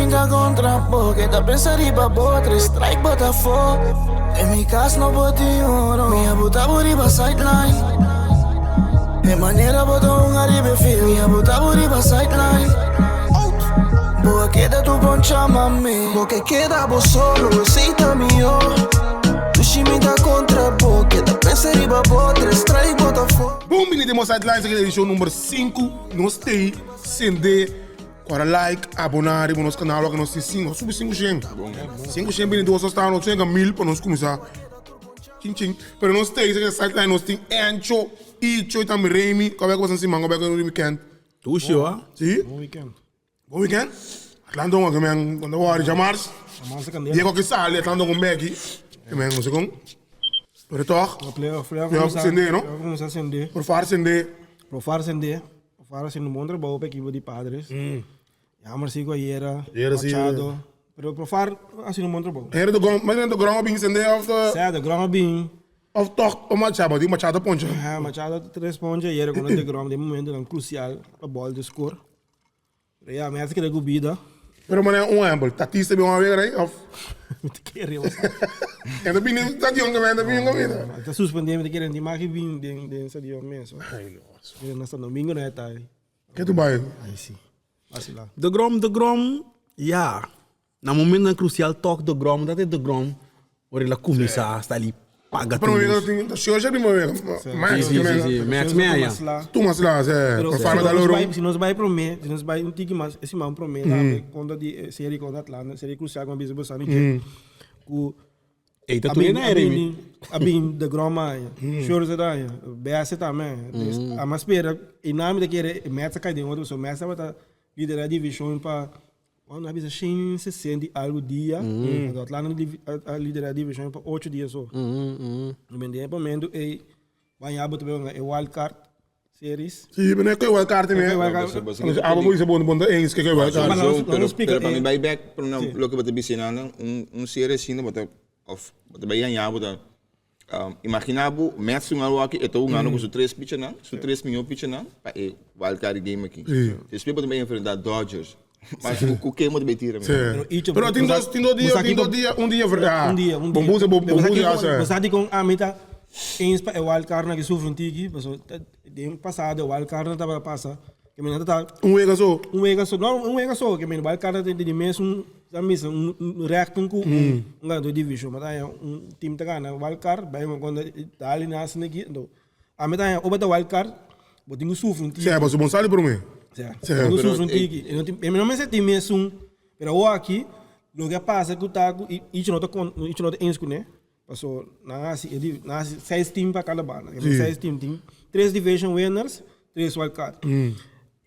brinca contra bo Keda pensa riba bo Tres strike bo ta fo Den mi cas no bo tin oro Mi a buta bo riba sideline E manera bo ta hunga riba e field Mi a buta bo riba sideline Bo a keda tu poncha mami Bo ke keda bo solo esey ta mihor Dushi mi ta contra bo Keda pensa riba bo Tres strike bo ta fo. Bon bini den bo sideline esaki ta edicion number sinku nos tei sende Ora like, aboná riba nos kanal wak nos tin sinku, subi 500. 500 bini dos nos ta nos yega 1000 pa nos kuminsá chin chin. Pero nos ta e sideline nos tin Encho, Icho y tambe Remy. Kòbè ku pasan siman, kòbè ku riba weekend. Dushi wa. Si. Bon weekend. Bon weekend. Atlanta un ke men konta wòri djamars. Diego ki sali Atlanta un beki. Ke men no sé kon. Pero tòg. Playoff, playoff. Playoff sende no? Playoff kuminsá sende. Por sende. Por sende. Fara haciendo un bon trabou pa ekipo di Padres. Jammer si cu ayera, Ayera si. Machado. Pero Profar haciendo un bon trabou. Ayera de Grom, mas de Grom a bin sende of de Sea, de Grom a bin. Of toch o Machado, di Machado poncha. Ja, Machado tres poncha ayera con de Grom den momentonan crucial pa ball de score. Pero ya, mi hace keda cu bida. Pero manera un ehempel, Tatis ta bin un wega ahí of? Mi ta kere wasa. E ta bini stadion tambe, e ta bini caminda. E ta suspendi, mi ta kere di maki bin den den stadion mes. Ay no. Mira na Santo Domingo na eta ahí. Ke tu bai? Ay si. Vacila. De Grom, De Grom, ya. Na momentonan crucial toch De Grom, dat e De Grom ora el a cuminsa sta li paga Pero tur mi nos. tin Sherzer di mover. Max, Si, si, si, si. Max me aya. Tuma sla, se. Pero Pa si farma nos da loro. bai, si nos bai prome, si nos bai un tiki mas, e siman prome tambe kontra di e serie kontra Atlanta, serie crucial ku a bisa boso ami ku Ey ta tur e na aire mi. A bin de Grom aña, Scherzer aña, Bassett tambe aña. Dus a mas spera, e nan mi ta kere e Mets a kai den otro, so Mets tabata lidera division pa Wou a bisa shen sesenta i algu dia, anto Atlanta a lidera division pa ocho dia so. Mi den e momento ey baña bo ta bay e wild card series. Si, pero no e wild card tambe. Abo bo bisa bo ta eens cu e wild card. Pero pa mi bay bek loke bo ta bisa nan, un serie asina bo ta of bo ta bay haña bo ta Imagina bo Mets un awo aki e ta hungando ku su tres pichernan, su tres mihó pichernan pa e wild card game aki. Despues bo ta bai enfrentá Dodgers. Mas ku ken bo ta bai tira? Pero tin dos tin dos dia tin dos dia un dia Un dia un dia. Bon busa bo bon busa ya Bo sa dikon ami ta eens pa e wild card nan ki sufri un tiki pasobra den pasado e wild card nan tabata pasa ke mi nan ta Un wega so. Un wega so no un wega so ke mi wild card nan ta di mes un Ta misa un rechten ku un ganador di divishon. Ma ta haña un team ta gana wild card, bai un kontra dal i nasi na ki. Anto ami ta haña ora ta wild card bo tin ku sufri un tiki. Sea, pasobra bo no sali promé. Sea, bo tin ku sufri un tiki. E no tin, e no mester tin mesun, pero awor aki loke a pasa ku ta ku ichi no ta kon, ichi no ta eens kuné, paso nan a hasi e di, nan a hasi seis team pa kada banda. Seis team tin tres division winners, tres wild card.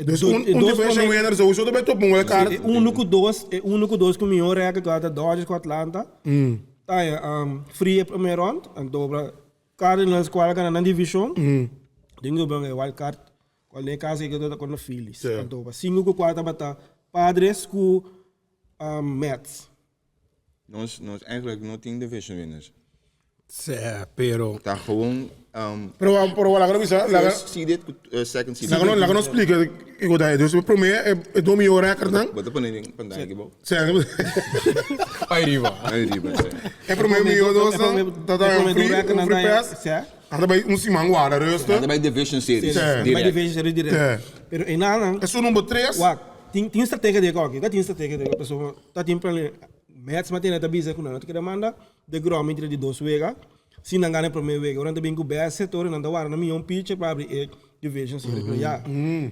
Dus un division winner sowieso ta bay topa un wild card. E uno ku dos, e uno ku dos ku mihó record ku ta Dodgers ku Atlanta. Ta haña free e promé rond, anto obra Cardinals kual a gana nan divishon, den ku e wild card, kual den e kaso aki ta kontra Phillies. Anto obra sinku ku kuater tabata Padres ku Mets. Nos, nos eigenlijk no tin division winners. Sè, pero. Ta gewoon. Pero, pero laga nos bisa, laga. First seeded ku second seeded. Laga nos, laga nos splika kiko ta e. Dus e promé e dos mihó rèkòrdnan. Bo ta pone den pantaya aki bou? Sè. Pai riba. Pai riba, sè. E promé mihó dosnan ta ta un free, un free pass. Sè. Nan ta bai un siman warda rustig. Nan ta bai division series. Sè. Bai division series direct. Sè. Pero enanan. Esun number tres. Wak, tin, tin strategia den e kòki. Ta tin strategia den e kòki pasobra ta tin plan. Mets Martina ta bisa ku nan no ta keda manda de Grom entre di dos wega si nan gana e prome wega. Ora nan ta bin ku Bassett ora nan ta warda nan mion pitcher pa abri e division series. Pero ya,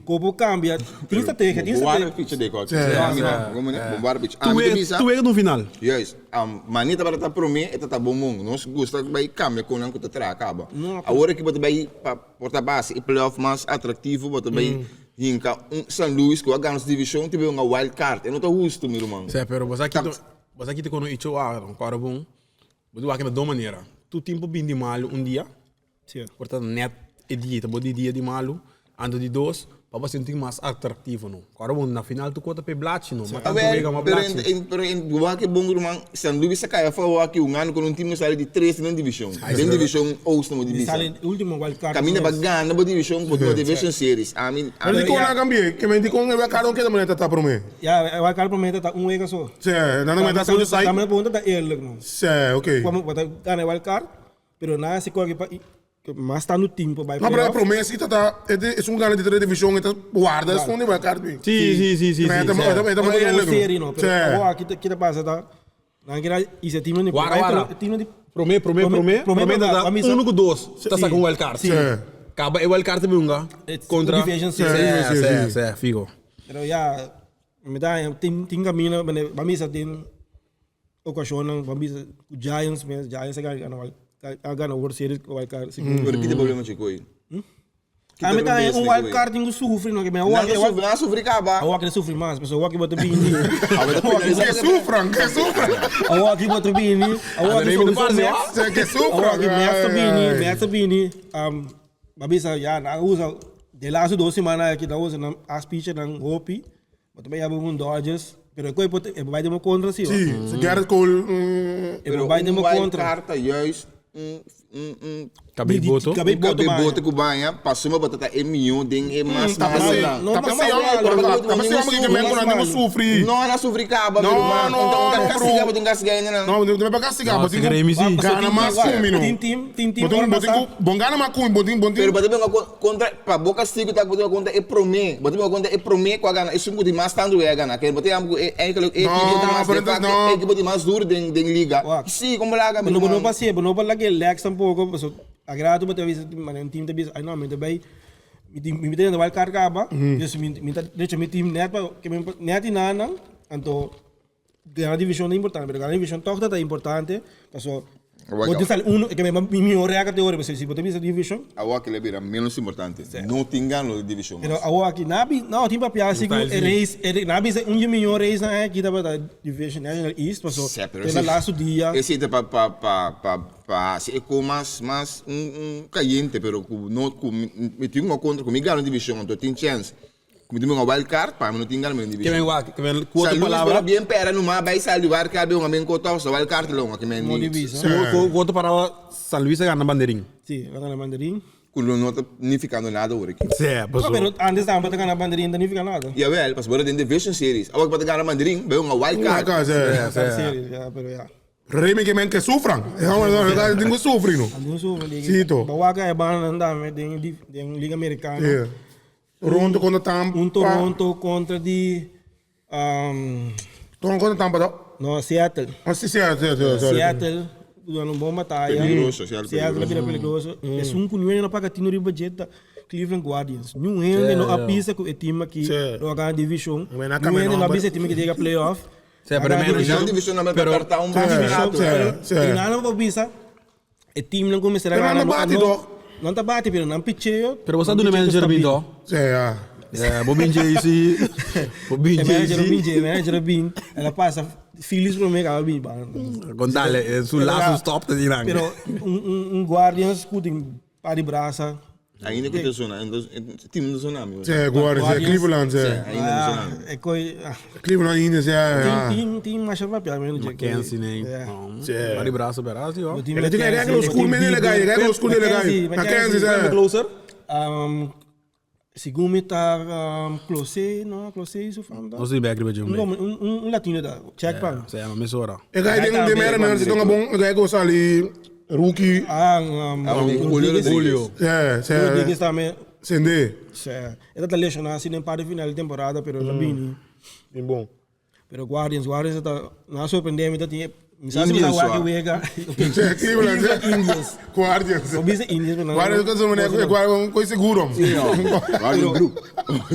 kopo kambia. Tin strategia, tin Bo warda strategia. pitcher de kòki. Bo warda pitcher. Ami ta bisa. Tu wega ta un final. Juist. Mane tabata ta prome e ta ta bon bon. Nos gusta bai kambia kon nan ku ta traha kaba. Awor aki bo ta bai pa por ta base e playoff mas atraktivo bo ta bai Hinka un San Luis ku a gana su divishon tin bai un wild card. E no ta hustu mi ruman. Sè, pero bo sa kito, bo sa kito kono icho wak, no kòrda bon. Bo ta wak na dos manera. Tur tin por bin di malu un dia, por ta nèt e dia, ta bo di dia di malu. Anto di dos, pa bo sinti mas atractivo no. Ora bo na final tu kota pe blachi no, ma tanto Awel, wega ma pero blachi. en, en, pero en wak e bon ruman, San Luis a kai afo awor aki un ano con un team no sali di tres den division. Den division Oost no mo di Di bisa. sali ultimo wild card. Caminda pa gana bo division, bo no division series. Ami, Pero ami di con nan cambie, ke men di con e wak don keda manera ta prome. Ja, e wild card prome ta un wega so. Se, nan nan meta sa sai. Tambe pregunta ta eerlijk no. Se, oké. Como bo ta gana e wild card, pero na si koki pa mas tanto tempo bai No, pero e playoff. prome si ta ta, e es un gana di tres division, e ta guarda es un di wild card bi. Si, si, si, si, Maar si. e ta e ta No, pero eerlijk. serie no, pero Se. awor aki kita pasa ta nan kira isa team ni Wara, wara. team di Prome, prome, prome, prome ta prome, uno ku dos, ta saka un wild card. Si. Se. Kaba e wild card ta bunga It's kontra division Si, series. Si, si, si. si, figo. Pero ya me da tin tin camino, ba misa tin ocasionnan, ba misa Giants mes, Giants a gana wild a gana World Series wild card. Pero kita problema chico aí. A mi ta un wild card tin ku sufri no, ke me Não awor sufri, não sufri caba. awor ke sufri mas, pero awor ke bota bini. Que sufran, que sufran. Awor ke bota bini, awor ke André, sufri me parece, Mets. Se, que sufran. Awor ke Mets ta bini, Ai. Mets ta bini. Ba bisa ya na usa de laatste dos semana aki na usa nan as pitcher nan hopi. But bay abo un Dodgers, pero koi pot e bay demo contra si. Si, se Gerrit Cole. E Pero bay un demo wild contra. card ta juist un un un Kabei boto. Kabei un boto kabe banha. boto ku banha, passou uma batata e milhão den e mais Ta mais pensei, não. ta pensei, ta pensei homem que men con animo sufri. Não, ela sufri caba, No, meu irmão. no, Então, no, tá castiga, bro. botum castiga ainda não. No, não é para castigar, No, botin se creme, sim. gana mais cumi no. Tin team, tin team. Botin botin bom gana mais cumi, botin botin. Pero botum uma contra pa boca sigo tá botum contra e prome, botum uma contra e prome com a gana, isso muito mais tanto é a gana, que botum am e eigenlijk e No, que mais pero de facto, no. e que botum mais duro den den liga. Wak. Sim, como laga, meu No, no irmão. passeio, no pa lagi relax tampouco, so agrado ba tavis man un team tavis, ay no, mi tabay mi team mi team wild card ka ba? Dus mi mi ta de hecho mi team net pa que mi net inana, anto gana division é importante, pero gana division toch dat é importante, paso Wak. Bo sal uno que mi mi ora categoria, pero si bote bisa division, Agora que ele vira menos importante. Não tem ganho de divisão. pero awo aqui nabi, não, tem papel assim Não tá que race, nabi é um de melhor race na aqui da division National East, paso Sim, pero tem lá su dia. Esse é pa pa pa pa pa se é com mais mais um caliente, pero com no com me tem uma contra comigo ganho divisão, então tem chance. Como tem uma wild card, pa não tem ganho na Que divisão. men wak, que men ku San outra Luis palavra. pero bien pera no ma vai sair wild card, um bem cotão, só wild card longa que men. Mo divisa. Ku outra palavra, San Luis gana bandeirinha. Sim, vai ganhar bandeirinha. Com não tá significando nada agora aqui. Sim, No, pero antes estava para ganhar bandeirinha, não fica nada. Jawel, pas bora den division series. Awak para ganhar mandarin, vai uma wild Uma card. casa, é. Sério, já, pero já. Remy que men que sufran. É uma tengo sufri no. Andou sufre liga. Sim, to. Bawaka é bana andar, tem tem liga americana. É. Toronto contra Tampa. Um Toronto contra de Toronto contra Tampa, tá? no Seattle. Ah, sim, sim, sim, sim, sorry. Seattle, dando uma boa batalha. Peligroso, Seattle Seattle vira peligroso. É um com nenhum na pagatino riba jeta Cleveland Guardians. Nenhum ainda no apisa com o time aqui, no ganha division. Mas na Nenhum ainda no câmera, apisa time que chega playoff. Sim, pero menos Não divisão na Pero- carta um Sim, campeonato. sim, sim. E nada para bisa. O time não começará Pero a não bate, toch? Não tá bate, pero não picheio. Pero você do manager bindo. Sim, é. É, bo bin JC. Bo bin É manager JC. bin, manager bin. Ela passa Phillies pro meio, ela bin. Contale, su laço stop te dirán. Pero um Guardians que par de braça. Ainda que te zona, então time do zona, meu. Sim, Guardians, é. Cleveland, é. Ainda do zona. É coisa. Cleveland ainda, sim, é. Tem tem mais papel mesmo. Mackenzie, né? Sim. Bari braço, braço, ó. Ele tem que ganhar os cool men legal, ele ganha os cool legal. Mackenzie, é. Closer. Segundo tá close, não, close isso fala. Não sei bem que vai Um latino da, check pa. Sei, é uma mesora. E ga tem de mere men zit bom, ga go sali rookie. Ah, Julio Rodrigues. Julio. É, sim. Rodrigues também. Sende. Ele tá lesionado assim em parte final da temporada, pero tá bem. Bem bom. Pero Guardians, Guardians tá, não surpreendeu, me tá tinha, me sabe se Indians, tá só. wega. Sim, Cleveland, sim. Indians. Guardians. O bisa Indians, pero não. Guardians com essa maneira, Guardians com seguro. Guardian Group.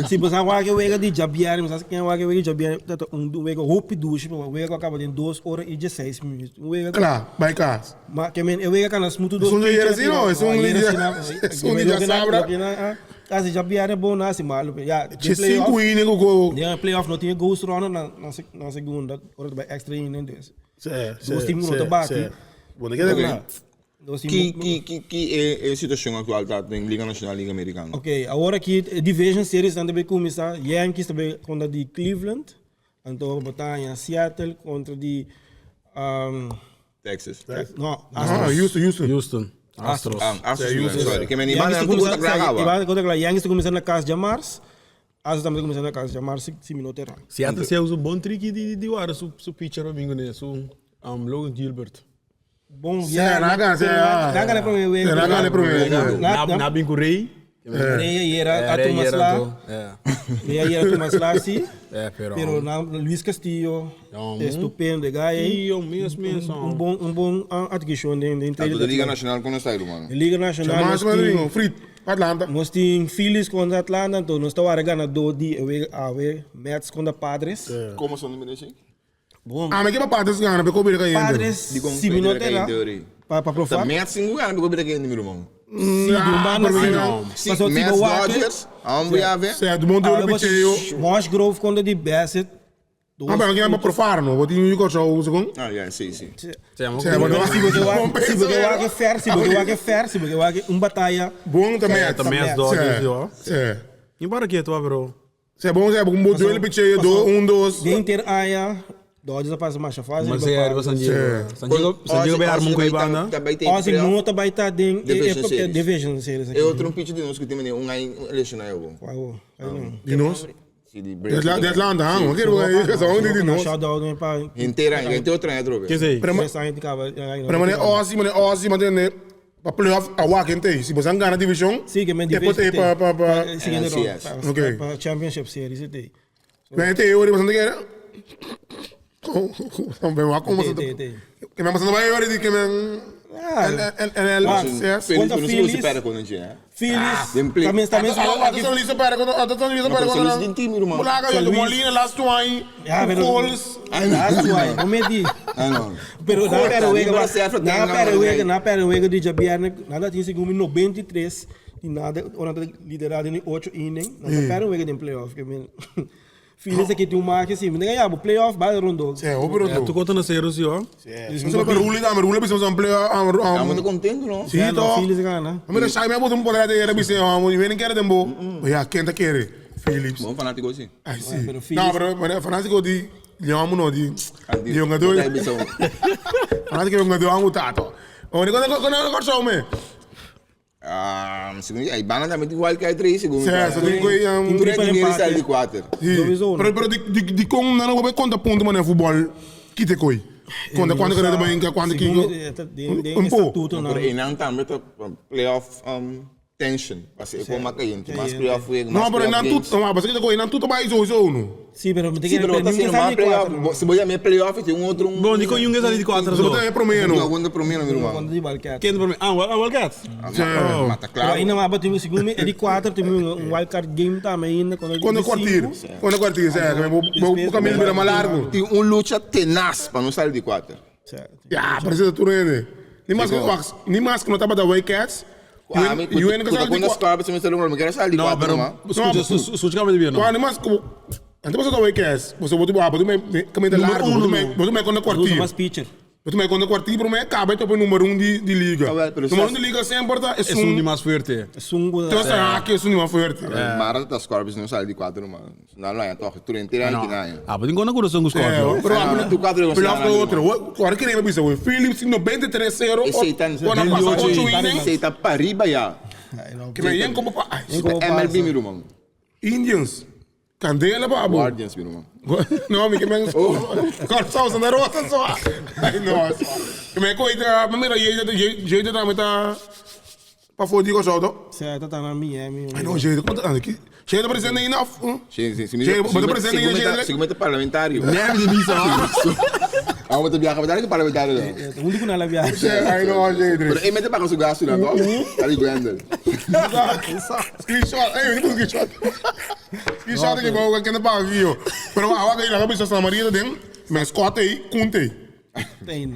Se você wake wega de Jabiar, mas sabe quem wake wega de Jabiar, tá um wega hope duche, pero wega acaba em 2 horas e 16 minutos. Um wega Claro, vai cá. Ma que men wega kana muito Es un líder assim, não? Es un líder- es un líder sabra. Ah, se Jabiar é bom, nasce malo. Ja, Tinha cinco innings com Ja, playoff não tinha ghost run na na na segunda, ora vai extra inning dus. Sim, Dois times não te bate. Bom, daqui é claro. Ki ki ki ki e e situacion actual ta den Liga Nacional Liga Americano? Ok, awor aki e division series nan ta bay cuminsa, Yankees ta bay contra di Cleveland, anto bo ta haña Seattle contra di Texas. No, Ah, Astros. Houston, Houston. Houston. Astros. Ah, Astros, Sí, Houston. sorry. Ke men Yankees banda ta nan tur cuminsa, ta klaar sí, awa. e banda ta klaar. Yankees ta cuminsa na cas djamars, Astros tambe ta cuminsa na cas djamars si si mi no ta erra. Seattle si a usa un bon triki di di wara su su pitcher domingo ne, su um, Logan Gilbert. Bon, Sí, nan gana, sí, ah. Nan gana e prome wega. Sí, nan gana e prome wega. Na bin ku Rey. Rey ayera a Rey tuma ayera sla. anto, eh. Rey ayera a tuma sla, si. Eh, pero, Pero nan Luis Castillo, Um, estupendo e guy ei. Io mes mes. Un bon un bon adquisición den den Tanto de Liga Nacional con nos ta hermano. Liga Nacional. Mas nos mas tin- ringo, Frit, Atlanta. Nos tin Phillies contra Atlanta, anto nos ta wara ganador di e wega awe Mets contra Padres. Como son número 5? Bom, Ah, me que pa Padres gana, pe ko bira cayente. Padres, Di con si mi no bira te ra, cayente, ori. pa pa Ta profa. Mets sin gana, porque bira cayente, mi irmão. Si, di un banda pero si. no. Si, Paso, Mets tipo, wak- Dodgers, aún voy a ver. Se, do mundo Ah, do picheo. Musgrove contra di Bassett. Ah, pero que pa profar no, botin yu ko show segun. Ah, ja, si, si. Se llama Se, bueno, Si bo wak, si bo wak fer, si bo wak fer, si bo wak un batalla. Bom também. Ta Mets Dodgers, yo. Se. E para que tu pero. Se bom, se bom, bo duelo picheo, do, um, dos. Den inter aya, Dodgers a pasa masha fácil. Mas é, riba San Diego. San Diego, San Diego vai armar um coibana. Ozzy no ta bai ta den Division Series. Division Series É outro um pitch de nós que tem um aí lesionado. eu. Wow, aí não. De nós? Si, de De Atlanta, ah, não quero essa onda de nós. Shout out né, pa. Inteira, gente outra outro. Que sei? Pero Essa gente acaba. Pero mané Ozzy, mané Ozzy, mané né, pa playoff a wak ente. Si você gana division, Sim, que men e pode pa pa pa. Siguiente round. NLCS. pa- Ok. Pa Championship Series e Mas te eu você quer. Como bem, como você Tem, tem. Que me passando vai eu de que me Ah, L L L Ah, L S. Contra Feliz, não se Phillies. perde quando a gente é. Phillies. den play. Também também Atenção Luiz para quando atenção Luiz para pero quando. San Luis tem time, irmão. Bulaga, San eu Luis. Molina last one. Ah, pero- Goals. Ah, não me di. Ah, não. Pero na pera wega, Libra Serra tem na na pera mão, wega, né? na pera wega de Jabierne, nada tinha segundo em 93 e nada, ora liderado em 8 inning, na pera wega de playoff, que men. Phillies aqui tem um marca assim, mas ganhava playoff, vai rondo. É, o pero. Tu conta na zero, si, ó. Você vai rule da, rule bisa um player Tá muito contente, não? Sim, to. Phillies ganha. Mira, sai me botou um poder de era bisa, amo, e vem quer dembo. Ya, quem tá quer? Phillips. Bom fanático assim. Ai, sim. pero Não, pero pero fanático de Leão no de de jogador. Fanático de jogador amo tato. Onde quando quando quando show me. Ah, segundo, aí bana também tem wildcard 3, segundo. Certo, tem que um Tur é dinheiro empate. sai de 4. Sim. Pero pero de de de com não não conta ponto mano futebol. Que te coi. Quando quando que também quando que De um pouco. estatuto não. Pero aí também tá playoff tension. Assim, como caliente, mas playoff week, Não, pero não tudo, não, mas que coi não tudo vai zo zo no. Sim, pero tem Sim, que pero tá sendo mais playoff. Se botar playoff, tem um outro um. Bom, Nico Jung é ali de quatro. Você botar é promeio. Algum promeio, meu irmão. Quando de wildcard. Quem para mim? Ah, o Wildcats. Mas tá Pero claro. ainda mais tem um segundo, é de quatro, tem um wildcard game também ainda quando Quando quartir, quando quartir, é, o caminho vira mais largo. Tem um luta tenaz para não sair de 4. Ja, parece dat toen Nem mais que nem mais que não tava da Wildcats. Ah, me E o N que quando sabe as quatro, você me falou, mas quero sair de Não, 4, pero mano. escucha, escucha que me devia, não. Quando mais como Antes passou da Wildcats, você botou ah, botou me caminho largo, botou me botou me quando quartir. mais pitcher. Botou me quando quartir, para mim acaba então o número 1 de de liga. Ah, wel, pero Número 1 se- de liga sempre tá é É um de um. mais forte. Sungo. Então será que é um de mais forte? Mara tá Scorpions não sai de 4, mano. Não, não, é toque, tudo inteiro aqui, não. Ah, mas tem que coração com os É, Scorpions. pero Ah, tu quatro eu Playoff não sei, outro. Agora que nem me bisa, o Phillips 93-0. Esse aí tá Quando passa 8 innings, Esse aí tá para riba já. que me yen como pa. Ai, MLB, meu irmão. Indians. Candela babo. Guardians, meu irmão. No, mi que me Corta, sa nervosa so. Ai, nossa. Que me coita, mas mira, jeito, jeito também tá pa fora digo só, to. Certo, tá na Miami. Ai, não, jeito, como tá aqui? Jeito presente ainda. Sim, sim, sim. Jeito, mas presente ainda, jeito. Segundo parlamentário. Neve de missa, Ah, mas viaja, mas que parlamentário não. Um digo na viagem. Ai, não, jeito. Pero ele mete para o gasto, não, tá? Ali Gwendel. Screenshot, ei, não screenshot. Screenshot que vou que não pago aqui, Pero a que la cabeça Santa Maria tem, mas corta aí, conta aí. Tem.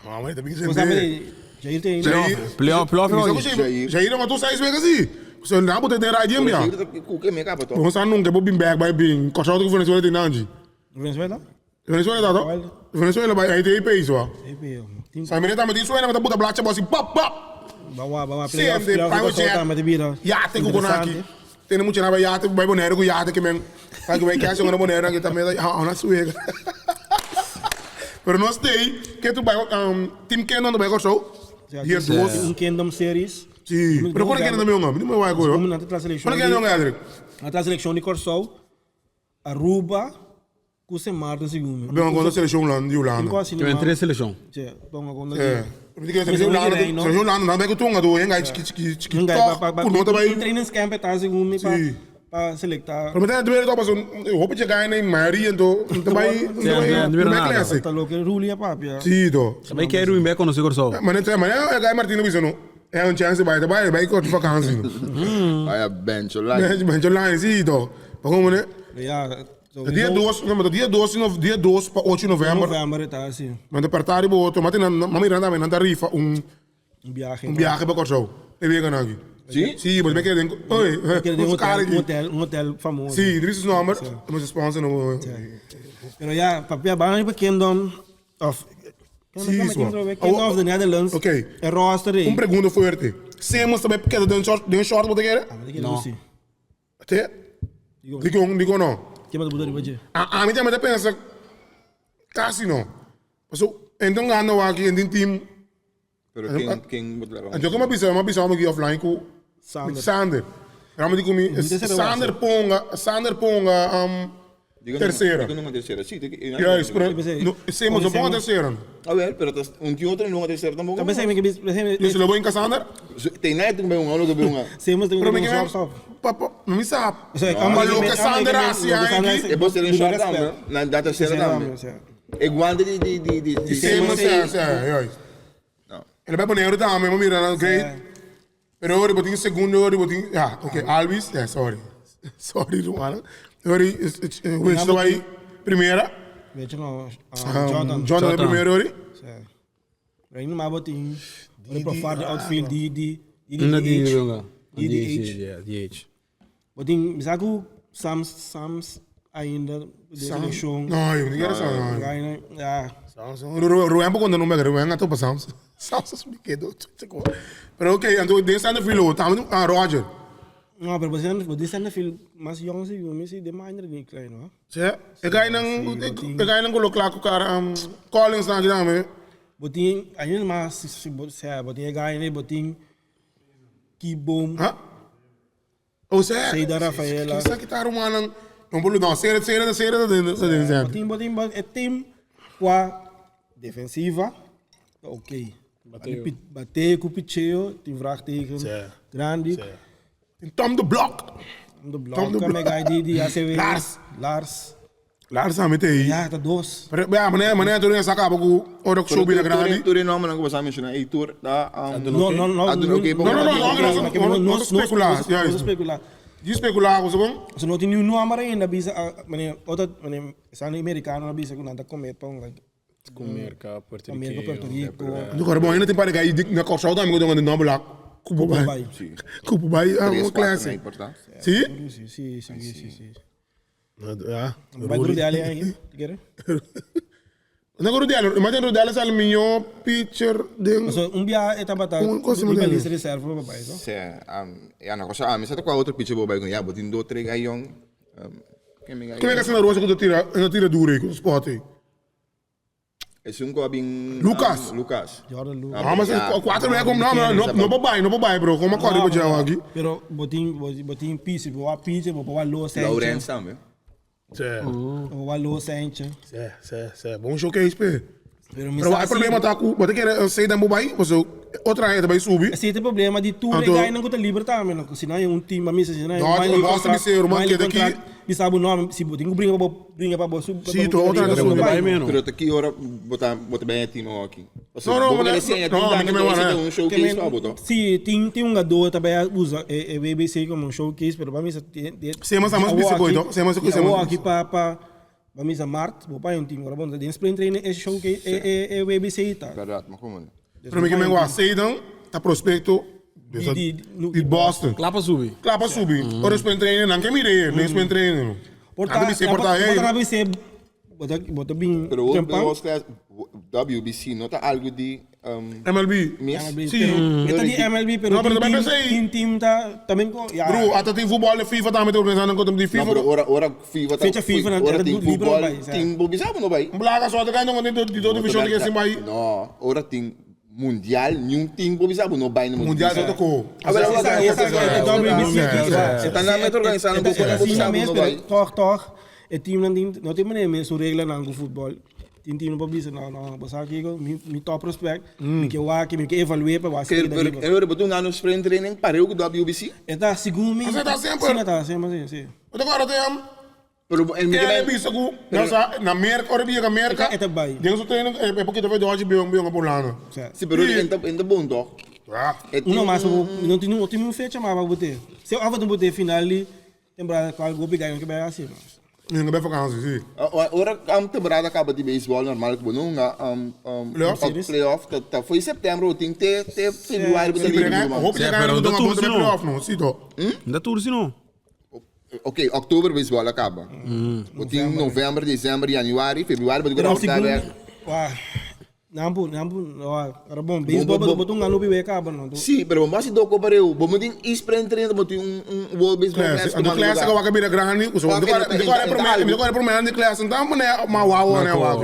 Ah, mas também que Você sabe, Jair tem. Jair. Playoff, playoff, Jair. Jair matou seis vezes assim. Você não pode ter raiva, minha. O que me acaba, to? Você nunca vou bem back by bem. Corta que Venezuela tem nanji. Venezuela? Venezuela tá, to? Venezuela bai ahí te país wa. E team. Sa mire tambe tin suena ta buta blacha bo así pap pap. Bawa bawa playoff Sende playoff private ko jet. tambe te bira. Yate ku konaki. Interesante. Tene mucha na bai yate bai Bonaire ku yate ke men. Pa ku bai kasi ora Bonaire ke tambe ta ona suega. Pero nos tei ke tu bai um, Team Kingdom ta bai Kòrsou. Dia dos. Un Kingdom Series. Sí. Pero kon Kingdom tambe yonga? Mi no bai ku yo. Nan ta seleccion. Kon Kingdom Edric? Nan ta seleccion di Kòrsou, Aruba ku Sint Maarten segun mi. Bem kon seleccion lan di Hulanda. Tin tres seleccion. Sí, ponga kon Eh. Mi ke seleccion Hulanda, seleccion Hulanda nan bai ku tunga tu, engai chiki chiki chiki tok ku no ta bai. Un training camp ta segun mi pa pa selecta. Pero mi ta duele tok paso hopi dje gai na mayoria anto no ta bai no ta bai no bai classic. Ta loke Ruli a papia. Sí to. Ta bai kei Rui bai konosé Kòrsou. Mane mane e gai Martino bisa no e un chance bai ta bai bai kòrti vakansi no. Bai a bencho line. Bencho line sí to. Pa komo ne? Ya. Dia dos, no, ma dia dos, no, dia dos pa ocho november. November ta así. Ma ta perta riba otro, ma tin ma mira tambe nan ta rifa un Un viaje. un viaje pa Kòrsou. E wega nan aki. Sí? Sí, bo ta kere den, oye, Kere den nos hotel, kara un aki. hotel, un hotel famoso. Sí, dit is nomber, nos sponsor no. Pero ya, papia, ban riba Kingdom of Sí, Kingdom, swa. Kingdom of the Netherlands. Ok. E roster ei. Un pregunta fuerte. Simmons ta bai keda den short, den short bo ta kere? No. Sí. Te? Dikon, dikon no? Ke bo ta riba dje? A, ami tambe ta pensa kasi no. Paso, enton gana waki en den team. Pero ken, ken bo ta laga? Anto como bisa, ma bisa amo ki offline ku Sander. Sander. Ramo di kumi, Sander ponga, Sander ponga um, tercera. Diga nunca tercera. Sí, Juist, pero no, Simmons no ponga tercera. A ver, pero tas un ti otro nunca tercera tampoco. Tambe seme que bis, seme. Yo se lo voy en Cassandra. Tem net que un lo que un. Simmons tem Pero un mi shortstop. Papa, mi sa. O sea, Ma lo que Sander hace aquí. E você tem short tambe, na da tercera tambe. E guante di di di di di Simmons, sí, sí, juist. No. Ele vai poner tambe, ma mira, great. Pero ora bo tin segundo, ora bo tin, ja, ok, Alvis, ja, sorry. Sorry, Romano. Ora, Winston ta bai primera. Weet je no, Jordan. Jordan bai primero ora. Sí. Pero ainda maar bo tin, ora profar de outfield, di, di, di, Na di DH. jonga. Di DH. Ja, DH. Bo tin, mi sa ku Sams, Sams ainda de seleccion. No, yo no quiero saber. No. Ja. Sams, Ruben por conta nombre, Ruben a topa Sams. Sams es un quedo. Pero ok, anto den stand filo, tamo ah Roger. No, pero você você stand filo mas jong si, mi si de minder ni klein, hoor. Sí. E gai nan e gai nan colo klaar ku cara um, Collins na dame. Botin, ainda mais se se se botin gai ne botin Kibom. Ha? O sea, Seida Rafaela. Kisa kita rumanan não bolo não, sera sera sera sera sera. Botin botin bot e team qua defensiva. Oké. Bateo. Bateo ku picheo, tem vraagteken. Grandi. Tom de Blok. Om de Tom de blok, Blok. kan ik die die ACW. Lars. Lars. Lars aan met aí. Ja, dat dos. Pero ja, mané, mané, tu nem saca pouco ora que show bina grande. Tur no man ko sa mencionar e tur da No, no, no. Ah, doen oké, No, no, no, no, no, no, no, specular, No, juist. specular. De especular, você bom? Ze no tin nu amara ainda bisa, meneer, altijd, meneer, zijn Amerikanen bisa ku nanta comer pão, like, Ku Merka, Puerto Amerika, Puerto Rico. Agora bom, ainda tem para cair na Costa também que eu tô andando lá. Cuba Cuba vai. vai. Cuba vai, é uma Três, quatro, né, classe. importante. Sim? Sim, sim, sim, sim, sim. Ja. Vai Rudel aí, quer? Não Rudel, mas tem Rudel é o melhor pitcher de So, um dia eta bata, Um cosa um modelo. lista reserva papai, so. Se, um, ja, na cosa, ah, mi sa qua outro pitcher bo bai ja, botin do três gai jong. Um, quem me Como é que essa rosa que eu tira, eu tira duro aí, com o spot aí. Esse um ko abing Lucas. Lucas. Jordan Lucas. Ah, mas quatro é como não, não, não papai, não papai, bro, como acorda para já aqui. Pero botin botin piece, bo a piece, bo bo lo sente. Lawrence também. Sim. Bo lo sente. Sim, sim, sim. Bom showcase, pê. Pero mi Pero o problema tá com, você quer sair da Mumbai, você outra rede vai subir. Esse tem problema de tu Anto- regai não conta livre também, não. Se não é um time, mas se não é Não, eu gosto de ser, man, que daqui- Bisa o nome, se botin brinca para brinca para bolso. Sim, tô outra vez Pero vai menos. Pero aqui ora botar botar bem aqui no aqui. Não, não, mas- não, não, mas que me vai, um showcase pa botar. Sim, tem tem um jogador também usa é, é BBC como um showcase, pero para mim isso tem Sim, mas mas biscoito, sim, mas sim, mas- aqui para para para mim Mart, vou para um time, agora bom, tem sprint training é showcase é é é BBC tá. Verdade, mas como? Pero me que me gosta, Seidon, tá prospecto Di- di- no- de Boston. Klapa subi. Claro, para subir. Ora sprint training, não que mire, nem sprint training. Porta, Porta, porta, porta, ei. porta, Bo ta bin Pero World tempan. Baseball Class, WBC, no ta algo di MLB. mes? MLB, Sí. pero e ta di MLB, pero No, pero tin tambe team, pensei- tin team ta también ko, ya. Bro, ata tin futbol de FIFA tambe te organizando con di No, FIFA. pero ora, ora FIFA ta, Fecha FIFA na- ora era tin libre futbol, no bai, sa. tin bo bisa bo no bai. Blaga so ata kai no di do división que se bai. No, ora tin mundial, niun tin bo bisa bo no bai no Mundial so tocó. Ah, wel, Esa- wel, esa- wel, e WBC Sí, ki, sí. Ta na met organisando e ta- bo e ta bo asina bisa bo mes, no pero bai. toch, toch, e teamnan tin, no tin manera mes su reglanan ku futbol. Tin teamnan por bisa, no, no, bo sa kiko, mi, mi top respect, mi ke wak, mi ke evalué pa wak si Pero, ta pero, riba. en ora bo tin un ano sprint training pareu ku WBC? E ta segun mi. Asina ta semper. Asina ta semper, si, si. Bo ta kòrda te am? Pero en mi Ke a bisa ku na sa na Merka, ora biga Merka. E ta bai. Den su training e poquito fe dochi bion bion pa Hulanda. Si. Si, pero en ta en ta bon toch? Ja. E tin Uno mas, no tin no tin un fecha mas pa bo te. Si of bo te final di temporada cual gopi gaña ke bai hasi mas. Ninga bai vakantie, si. Ora am temporada caba di baseball normal ku bo no hunga um um Playoff? playoff ta ta foi september bo tin te te februari bo ta libre Pero man. hopi Sí, te pero gana no ku ta bo tur, playoff no, si to. No ta tur si no. Ok, oktober baseball a caba. Bo tin november, december, januari, februari bo tin ku Pero raporta segun bek. wah nan por nan por wah ora bon baseball bo- bo tin un gano pibe caba no. Sí, pero bo no hasi doko pareu. Bo no tin e-sprint trainer, bo tin un un World Baseball Classic. Classic Anto tumando classic lugar. wak bira grandi, ku so Wak mi e di kore prome, mi di kore prome di classic nta mane ma wawa ne wak.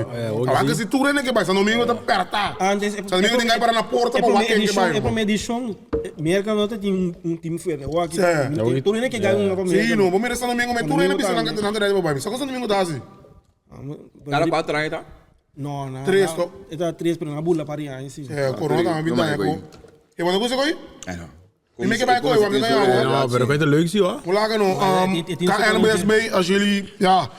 Awak si tur ene ke bai San Domingo ta perta. Antes San Domingo tin kai para na porta pa wak ken ke bai. E prome edicion Merca no ta tin un team fuerte. Awor aki Sí. tur hende ke gana un pa Merca. Sí, no, bo mira San Domingo me tur hende bisa nan nan ta ready pa bai. Sa kon San Domingo ta hasi? Cada cuatro aña ta? No, no. Tres to. E ta tres, pero nan a bula par di aña si. Eh, corona tambe No, bin daña maar ko. E bo no gusta koi? Eh, no. Mi me ke bai koi, wa mi ta yawa. No, pero koi ta leuk si hoor. Hoe laat no? het- het is KNBSB, als jullie ja,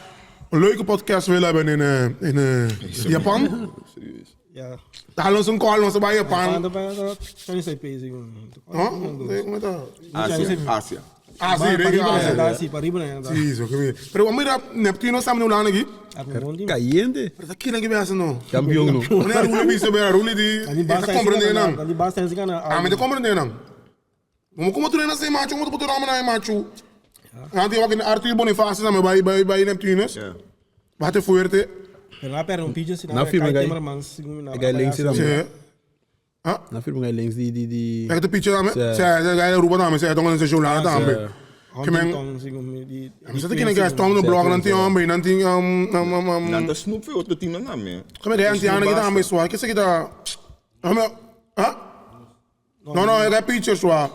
een leuke podcast willen hebben in, eh, in eh, Japan, Serieus. Ja. dan ons een call, ons bij Japan. Pan pa Chinese Taipei segun. Huh? Hoe heet dat? Asia, Asia. Ah, sí, regio Asia. Asia. Pa riba na. Sí, zo, que Pero mira, Neptuno samen nu lang aqui. Caliente. Pero tá aqui que me hace no. Campeón no. Meneer Roelie bisa bij Roelie die está compreendendo não. Di basta si kana. Ah, me tá compreendendo não. Como como tu não sei macho, como tu pode ramar macho. Antes eu aqui Arthur Bonifácio também bij bij bij Neptunus. Ja. Bate fuerte. Pero na pera un pidje si Na firma gai. segun Gai links dan. Sí. Ah, Na firma gai links di di di. Echt de picture dame. Sí. Sì, gai Ruba dame, sì, tongo nel giornale dame. Che men Huntington segun mi di. Mi sa che ne gai tongo no blog nan ti hombre, nan ti um um um um. Nan ta snoep veel otro team nan name. Come gai anti ana che dame swa, che se che da Ah, ah? No, no, gai picture swa.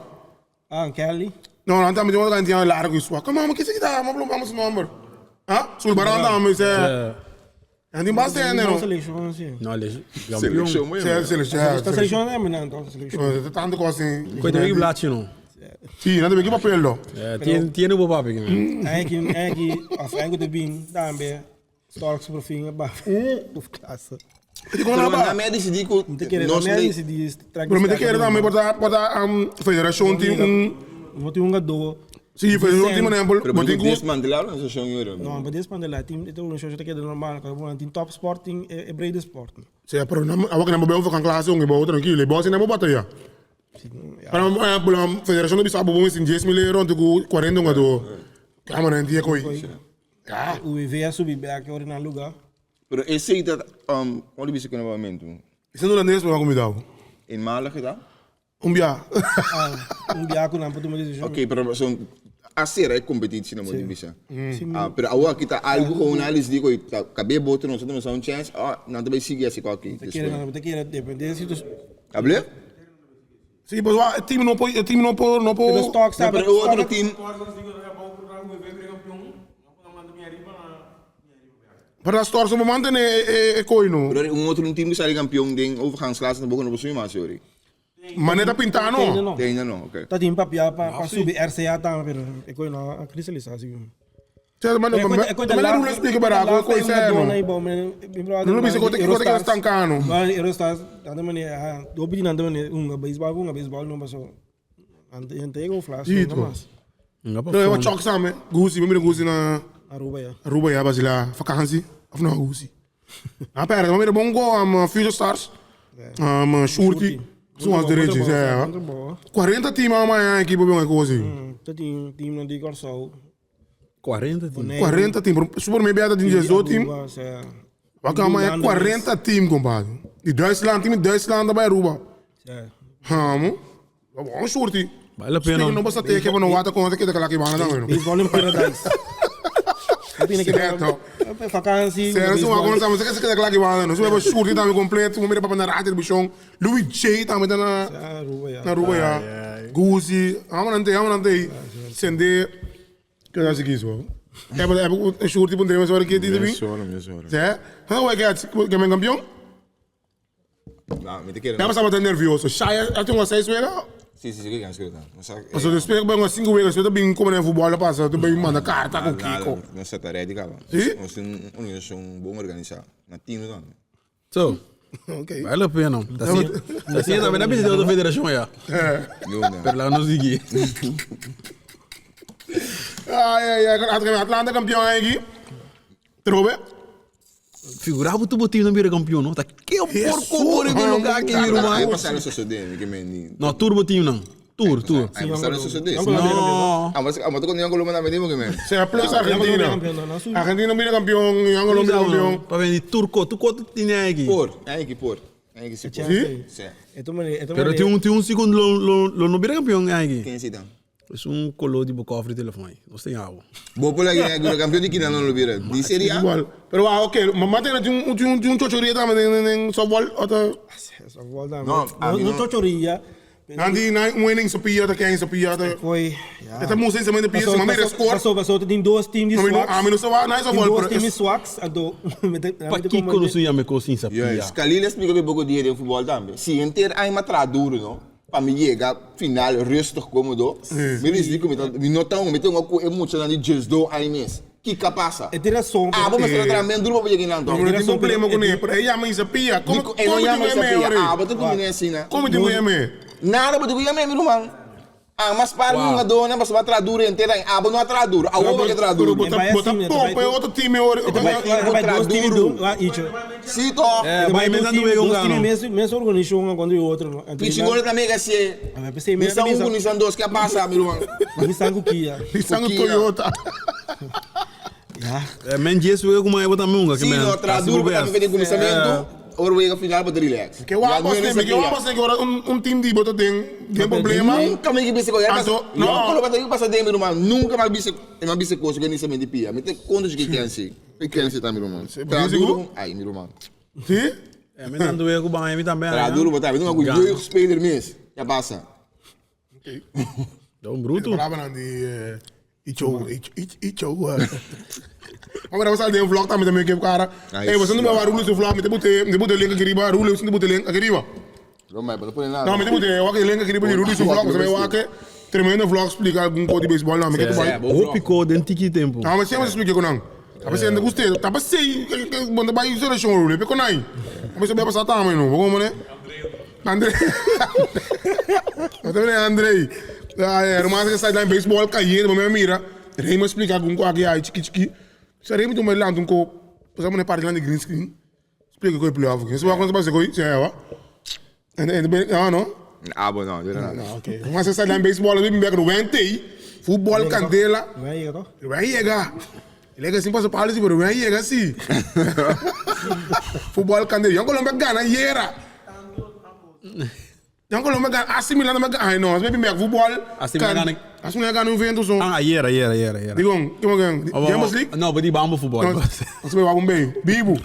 Ah, Kelly. No, nan dame di anti ana largo swa. Come on, che se che da, ma blom vamos number. Ah, sul baranda dame se. Anti basta ne no. Selection si. No, les campeón. Selectie mooi. Sì, sì, sì. Sta selection è men dan selection. Tante cose. Koi te wiki blaadje no. Sì, nan de papel. Tiene tiene bo papi. man. Eigenlijk eigenlijk af eigenlijk de bin dambe. Storks profil ba. Of klasse. Ti con Pero la na me decidi ku Te kere nos na nee- me di trek. Pero me te quiere dame porta porta um federación tin un Mo tin un gado. Sí, federación tin un ejemplo, Pero bo tin moet ku desmantelar een seizoen euro. No, maar dit is van de team, dit is een soort dat normaal, kan een top sporting e brede sport. Sí, pero no awa que no veo van clase un bo tranquilo, bo sin no batalla. Pero por ejemplo, federación de bisa bo sin 10 mil euro ku 40 un do. Kama na ndiye koi. Ja. UWV a subi back ora na lugar. Pero ik zie dat, um, wat is het kunnen moment doen? Is het holandês maar kom je Eenmalig gedaan? Um ja. Ah, um biaco na para tomar decisão. Oké, pero zo'n acera é competitie na moet bisa. Ah, pero awa kita algo gewoon alles die koi kabe boter ons dan zo'n chance. Ah, nou dan ben je assim aqui. Te querer, te querer depender se tu Able? Sí, pues wa, het team no po, het team no po, no Pero po. stock No, sabe. pero o outro team Pero dat stort zo'n moment ne e e koi no. Pero um outro team que sai campeão ding overgangsklasse na boven op zo'n maar sorry. Maar net dat Pintano. No. Tem ainda não, oké. Tá tem papia pa pa subi RCA tá, pero é coi não a cristalização. Cioè, ma no, ma ma non spiega para ko koi se no. Non bisa ko te ko te stancano. Ma Eurostars, tanda maneira, ah, do pedi nanda maneira, um baseball, um baseball não passou. Ante ante go flash, Dito. não mais. Nga pa No, eu phone. chok samen. Gusi, mi gusi na Aruba ya. Aruba ja, basila vakantie of no gusi. Ah, pera, maar meer bongo am Future Stars. Am Shurti. Zoals de regie, ja. 40 team aan mijn equipe bij mij kozi. Dat team team na di Corsou. 40 team. 40 team. Super mi beta tin 12 team. Wak ama e 40 team, compadre. Di Duitsland, team di Duitsland ta bay Aruba. Hamo. Bon shorty. Vale la pena. No basta teke pa no wata con te keda kala ki bana dan. Baseball in paradise. Certo. Vakantie. Certo, so agora estamos que se keda kala ki bana. No, so ba shorty tambe completo, mira pa na radio televisión. Louis J tambe ta na Aruba ya. Na Aruba ya. Guzi, amo nante, amo nante. Sende que eu acho que isso. É, é, é shorty pon deve só que ti bi. Sora, mi sora. Zé, how I get que men campeão? No, mi te kere. Já passava tão nervioso. Shaya, até uma seis wega. Si, si, si, que ganso ta. No sa. Mas eu espero que uma cinco wega, você bem como é futebol passa, tu bem manda carta com Kiko. No sa ta ready caba. Si? Nos tin un organisacion bon organisa. Na team tambe. So, Ok. vale la pena. Ta así, ta así también. Na de outra federação ya. Yo no. Pero lá não segui. Ai ai ai, Atlanta campeão aqui. Trobe. Figurava tu botinho não vira campeão, não? Tá que porco por que lugar aqui, Ai irmão. pasar no sucede, que me ni. Não, tour botinho não. Tour, tour. Ai pasar no sucede. Não. Ah, mas ah, mas con Angola manda me digo que me. Será plus Argentina. Argentina mira campeão, Angola mira campeão. Para vender turco, tu quanto tinha aqui? Por, ai que por. Ai que se por. Si? Si. Pero tem um segundo lo lo lo não vira campeão aqui. Ken si dan? É um color de cofre de telefone. Nós tem algo. Bo por aquí, el campeón de Quina no lo viera. Di Serie A. Igual. Pero ah, ok, mamá tem um um um chochoria também em softball, outra. No, a mí No no. chochoria. Nandi na um inning sopia, tá quem sopia, tá. Foi. Ja. Esta música também de pia, mamá era score. Passou, passou, tem dois teams de Não, swags. a mim não só não é Tem softball, dois pero teams de swags. Ando. Pa Kiko não se chama coisa Yo, sapia. Scalini explica que pouco dia de futebol também. Se inteiro aí uma duro, não? Para me chegar final rustig cómodo. Me diz que me não tá um, me tem uma coisa muito na de just do aí mesmo. Que capassa? É tira som. Ah, vamos mostrar também duro para chegar Não então. tem problema com ele, pero ella me sapia. Como Como não chama como essa tem pia? Ah, mas tu me ensina. Como tem me? Nada, mas tu chama meu irmão. Ah, mas para uma dona, mas vai tradura inteira. Ah, mas não tradura. Ah, o que tradura. Bota bota pompa é outro time, ora. Vai dois times do. Lá, Icho. Sim, to. É, vai Dois inventando times- meio Dois um times gano. mesmo, mesmo organizam um contra o outro. Pichigol também que se. Ah, pensei Nissan mesmo. 1, Nissan 2, que passa, meu irmão? Nissan Kukia. Nissan Toyota. É, men dias eu com uma eu também um Sim, no tradura para também de começamento. Ora vai final para relax. Que o aposto que o aposto que ora um time de bota tem tem problema. Nunca me que que Ah, so- não. não. Não, não, passa dentro, irmão. Nunca mais vi mais vi coisa que nem se me de pia. Me te conto de que quer ser. Que quer ser também, irmão. Tradura, ai, meu irmão. Sim? É, men ando eu com banho também. Tradura, botar, não com jeugdspeler mesmo. Já passa. Dá um bruto. Brava nan die Icho Icho Icho. Maar dat was al de vlog também também que cara. Nice. Ei, você não vai barulho seu vlog, me te botei, me botei link aqui riba, Rulio, você não botei link aqui riba. Não, mas não põe nada. Não, me te botei, eu aqui link aqui riba de Rulio seu vlog, você vai aqui. Tremendo vlog explica algum código de beisebol não, me que tu vai. O picou dentro de tempo. Não, mas sempre explica com não. Tá pensando gostei, tá pensei, bom vai seleção Rulio, pegou nai. Mas você vai passar também não, como né? André. Eu também André. Ah, é, mas que sai lá em beisebol caindo, mas mira. Rei me explica algum coisa aqui, aí, tiki tiki. Se Rei me toma lá, um co, você me parte lá de green screen. Explica o que é playoff. Você vai quando você vai, você é, En ah, no? Ah, bom, não, não nada. Não, ok. Mas você sai lá em beisebol, eu me pego no Wente, futebol candela. Vai aí, toch? Vai chegar. Ele é assim, passa para pero vai chegar assim. Futebol candela. Yung Colômbia gana, yera. Yung Colômbia gana, AC Milan gana. Ai, não, mas me futebol. AC Milan gana. AC Milan gana Juventus. Um. Ah, era, era, era, era. Digo, como que Champions League? Não, mas de bambu futebol. Você vai um bem. Bibo.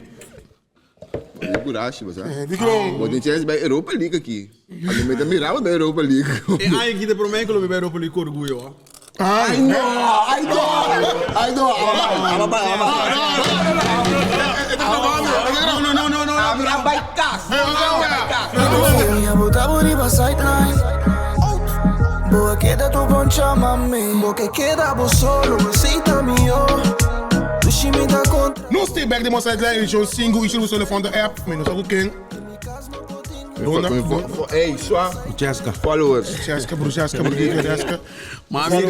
Coragem, você. Digo, Bom, tem chance bij Europa League aqui. A mim me mirava bij Europa League. E aí aqui de promete que eu me Europa League orgulho, ó. Ai, Ai, não! Ai, não! Ai, não! Ababai, ababai. Não, não, não, não, não. Ababai, cas! Ababai, cas! Minha bota riba sideline. Boa queda tu bom chamame. Boa queda vos solo, cita mío. Tu me da contra. No stay back de mo sideline edition single issue no van de app. Menos ook king. Hey, swa. Jessica. Followers. Jessica, broer, Jessica, broer, Jessica. Mami,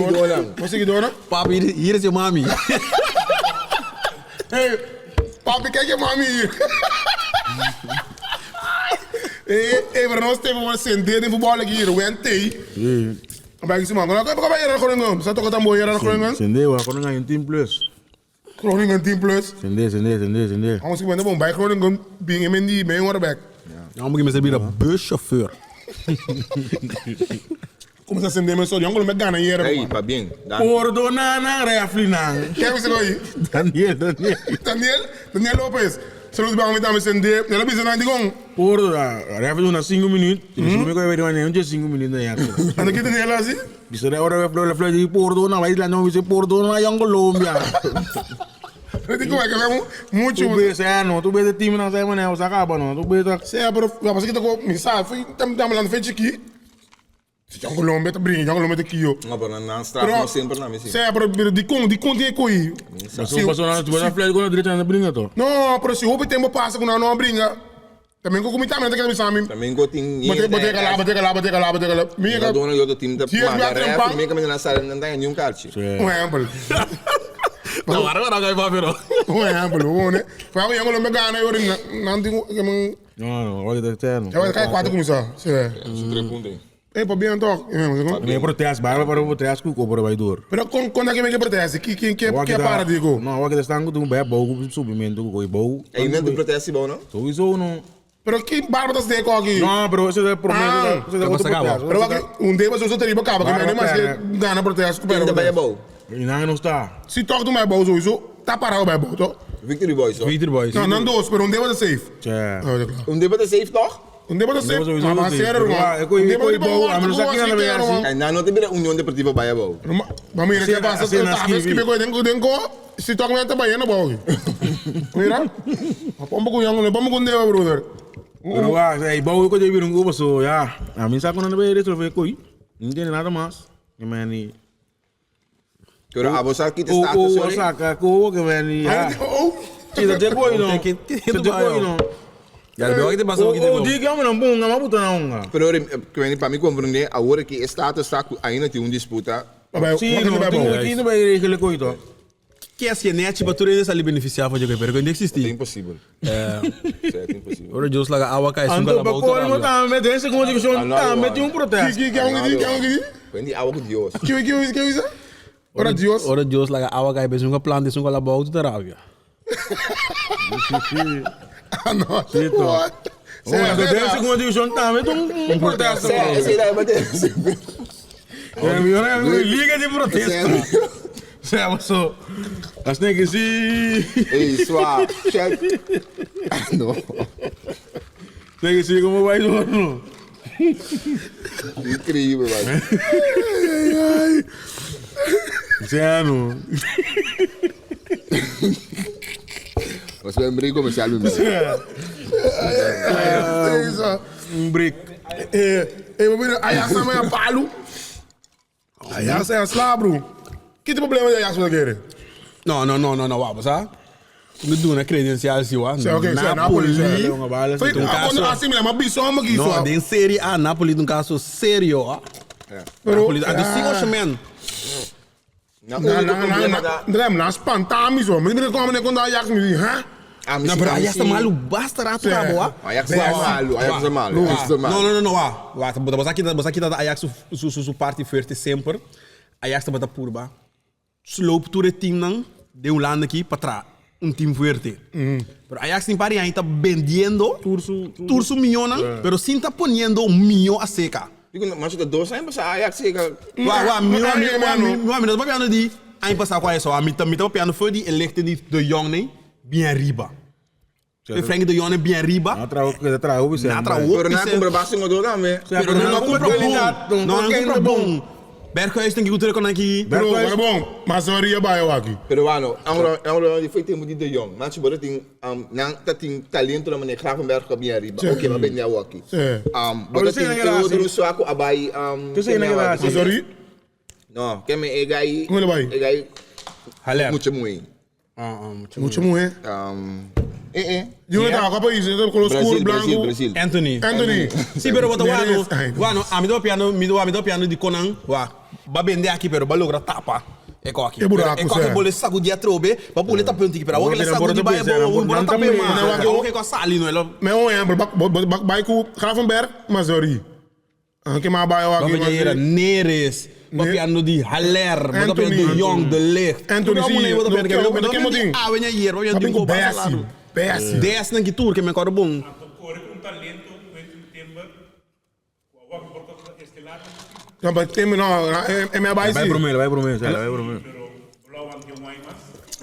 Wat zeg je door? papi, hier is je mami. Hey, papi, kijk je mami hier. Hey, hey, maar nou Steven, we zijn derde voetballer hier, Wente. Bai siman. Kon a bai era Groningen? Sa toka tambor era Groningen? Sende, wa Groningen hay un team plus. Groningen team plus. Sende, sende, sende, sende. Vamos que bom, bai Groningen bin e mendi meio hora back. Nou moet ik me bira buschauffeur. Começa a acender meu sorry, angulo me gana era. Hey, pa bien. Dan. Pordona nan refli nan. Quem você aí? Daniel, Daniel. Daniel, Daniel Lopez. Saludos para mim também acender. Ela bisa na digon. Pordona, refli una 5 minutos. Mm. Me ko ver un 5 minutos ya. Anda que Daniel assim? Bisa de ora refli refli di pordona, vai lá no dice pordona yang Colombia. Eu digo é que é muito. Tu ves é no, tu ves o time na semana, o acaba no, tu ves Cê, pero eu passei que tô me sabe, foi tam tam lá no frente aqui. Se Jong Colombia tá brincando, Jong Colombia tá aqui, ó. No, pero nan straf no semper na misi. Cê, pero de com, de com tem coi. Passou, passou na, tu ves a flecha com a direita na brinca to. No, pero se houve tempo passa com não brinca. Também com o também tem que sabe. Também go ting. Bate bate cala, bate cala, bate cala, bate cala. Minha Minha dona yo do time da Dias me manda atrempar. ref, minha caminha na sala não tem nenhum carte. Um exemplo. Nou, waar we dan even weer. Um exemplo, né? Foi o Jong Colombia ganha, eu não digo que não. No, no, olha tá certo. Já vai cair quatro começar. Cê. Su tre punti. Ei, pa bien toch. Me protesta, vai para o protesta com o cobra vai dor. Pero com quando é que me que protesta? Que que que que para digo? No, wat is dan doen bij bouw subimento com o bouw. Ei, não tem protesto bom, não? Sowieso no. Pero que barba das de aqui? No, pero esse é promessa, Ah, esse é outro acaba. protesto. Pero aqui um dia você teria acaba, que não é mais que gana protesto, Quem pero. da Bahia bom? E não não está. Se toca do mais bom sowieso, tá parado bij bom, toch? Victory Boys, hoor. Victory Boys. Não, não dois, pero um dia você safe. Tja. Um debate safe toch? Um dia você safe. sowieso Maar maar safe. sério, Maar man. ik gooi- Um dia ik gooi bal, você maar dan zak je naar de WRC. Kijk, nou nooit meer Union Deportiva Bahia bom. Maar mira, que passa? Assim, Tá, vez que me coi dengo dengo, se toca me tá baiano bom. Mira. Pombo com yango, pombo com deva, brother. Pero wa, hey, bouw ik ook weer een goal zo, ja. A mim sabe quando vai resolver coi. Não tem nada mais. Que man Pero a você aqui O está o sorry. saca ko que man ja. Oh, Sim, dat é coi não. Que- que- Dat é coi não. Ja, dat ben ik de bas ook O o diga me não bom, não buta não. Pero ik weet niet, para mim compreender, agora que status está ainda tem uma disputa. oh. Sim, não, tem que não vai regelen coi toch. Que é net para tu eles ali beneficiar para jogar, pero que não É existe. impossível. É. É impossível. Ora Deus laga água cai Anto sunga la bakol mo bauta. tá, me segunda divisão tá, mete um protesto. Que que é um que que é um que Quando die água com Deus. que que que isso? Ora Deus. Ora Deus laga água cai sunga planta sunga la bauta da rabia. Ah, não. Sim, What? Oh, de segunda divisão tá, mete um protesto. É, esse daí vai ter. É, meu, liga de protesto. Cê passou. As niggas sim. Ei, suave. Check. Não. Niggas sim como vai dono. Incrível, mano. Cê não. Você vai brincar comercial mesmo. Isso. Um break. Eh, eh, mira, Ajax é a palo. Ajax é a slabro. Que tipo problema de Ajax você quer? No, no, no, no, no, wa, sa. Não do na credencial si wa. Sim, ok, sim, Napoli, sim. Uma bala, Foi um caso. quando assim, mas bicho, mas que isso. No, de Serie A, Napoli um caso sério, ó. Pero, Napoli, a do cinco man. Não, Na, na, na, na, na, na, espantami zo. Mas mira como né quando Ajax me diz, hã? Não, pero Ajax tá malu, basta rato Sim. cabo, ó. Ajax é malo, Ajax é malo, Ajax é malo. No, no, no, no, wa. Wa, você aqui, você aqui da Ajax su su su parte forte sempre. Ajax tá bota purba. Slope tour team não, de um lado aqui para trás, um time forte. Pero Ajax tem pari ainda vendiendo Turso, turso milhão, pero sim tá poniendo um milhão a seca. Digo, mas eu dois anos passar Ajax chega. Wa, wa, Não, mi, não, wa, mi, não, wa, não. mi, wa, mi, não tá de aí passar com isso, mi, tá, mi tá piano foi de electe de de Jong, né? Bien riba. De Frenkie de Jong bien riba. Na trau, que trau, você. Na trau, Pero não compra basta um outro também. Pero não compra bom. Não compra bom. Berghuis tem que ter com aqui. Pero, mas bom, mas eu vai eu aqui. Pero bueno, agora agora foi tempo de De Jong, mas bora tem não tá tem talento na maneira Gravenberg op minha riba. Ok, mas bem nou aqui. Sim. Bora Você tem não é outro saco abai Você não é Mas sorry, Não, que me egai. Como ele vai? Egai Haller. muito muito. Ah, ah, muito. muito mulher. Eh eh. E onde tá? Qual país? Color escuro, Brasil, branco. Brasil, Brasil. Anthony. Anthony. Sim, pero bota Neres. wano, wano, a mi do piano, mi do, a mi do piano di Conan, wa, ba bende aqui pero ba logra tapa. Ecco aqui. E buraco, Ecco aqui sì. bole sacudir a trobe, ba bole tapante aqui, pero Bora aquele tirar, sacudir bora ba tapete, bo, bora bora tapete. tapete, Não, ma. não, O que ko sali no, elo. Mas um exemplo, vai com Gravenberg, mas sorry. Ke mas bai awor Papia aki? era Neres, papiando di Haller, Anthony. de Jong, De Ligt. Anthony, Tudo sí. mundo aí, No, bota que- pena, que motim? Ah, venha hier, venha Papia de com Copa Bessi. Salado. Bessi. 10 na que tour que me acordo bom. Anto corre com talento, Quentin Timber, o Awak porta estelar, Não, mas tem, não, é minha bai Vai sim. pro meio, vai pro meio, vai pro meio. pero Blauw tem um mais.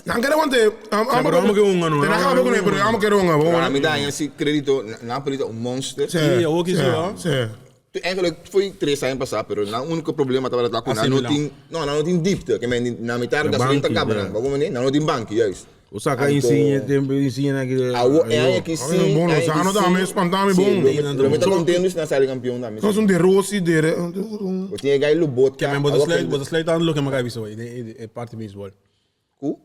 Não quero ontem. pero amo que um ano, Tem nada a ver com ele, pero amo que um Maar ano. mi dá esse crédito, Napoli é um monster. Sim, eu que sim, Sim. Eigenlijk foi 3 anos passar, pero na único problema estava lá com AC não Milan. tem, não, não tem diepte, que men na metade da gasolina banco, acaba, ja. não, como nem, não tem banco, juist. O saca insigne, tem insigne aqui. A o é aqui sim. Bom, Lozano também, espantame bom. Lo me tá contento na série campeão também. Nós um De Rossi, de Eu tinha gai Lobotka. Que men bota sluit, bota sluit aan lo que me cabe so, é parte baseball. Ku?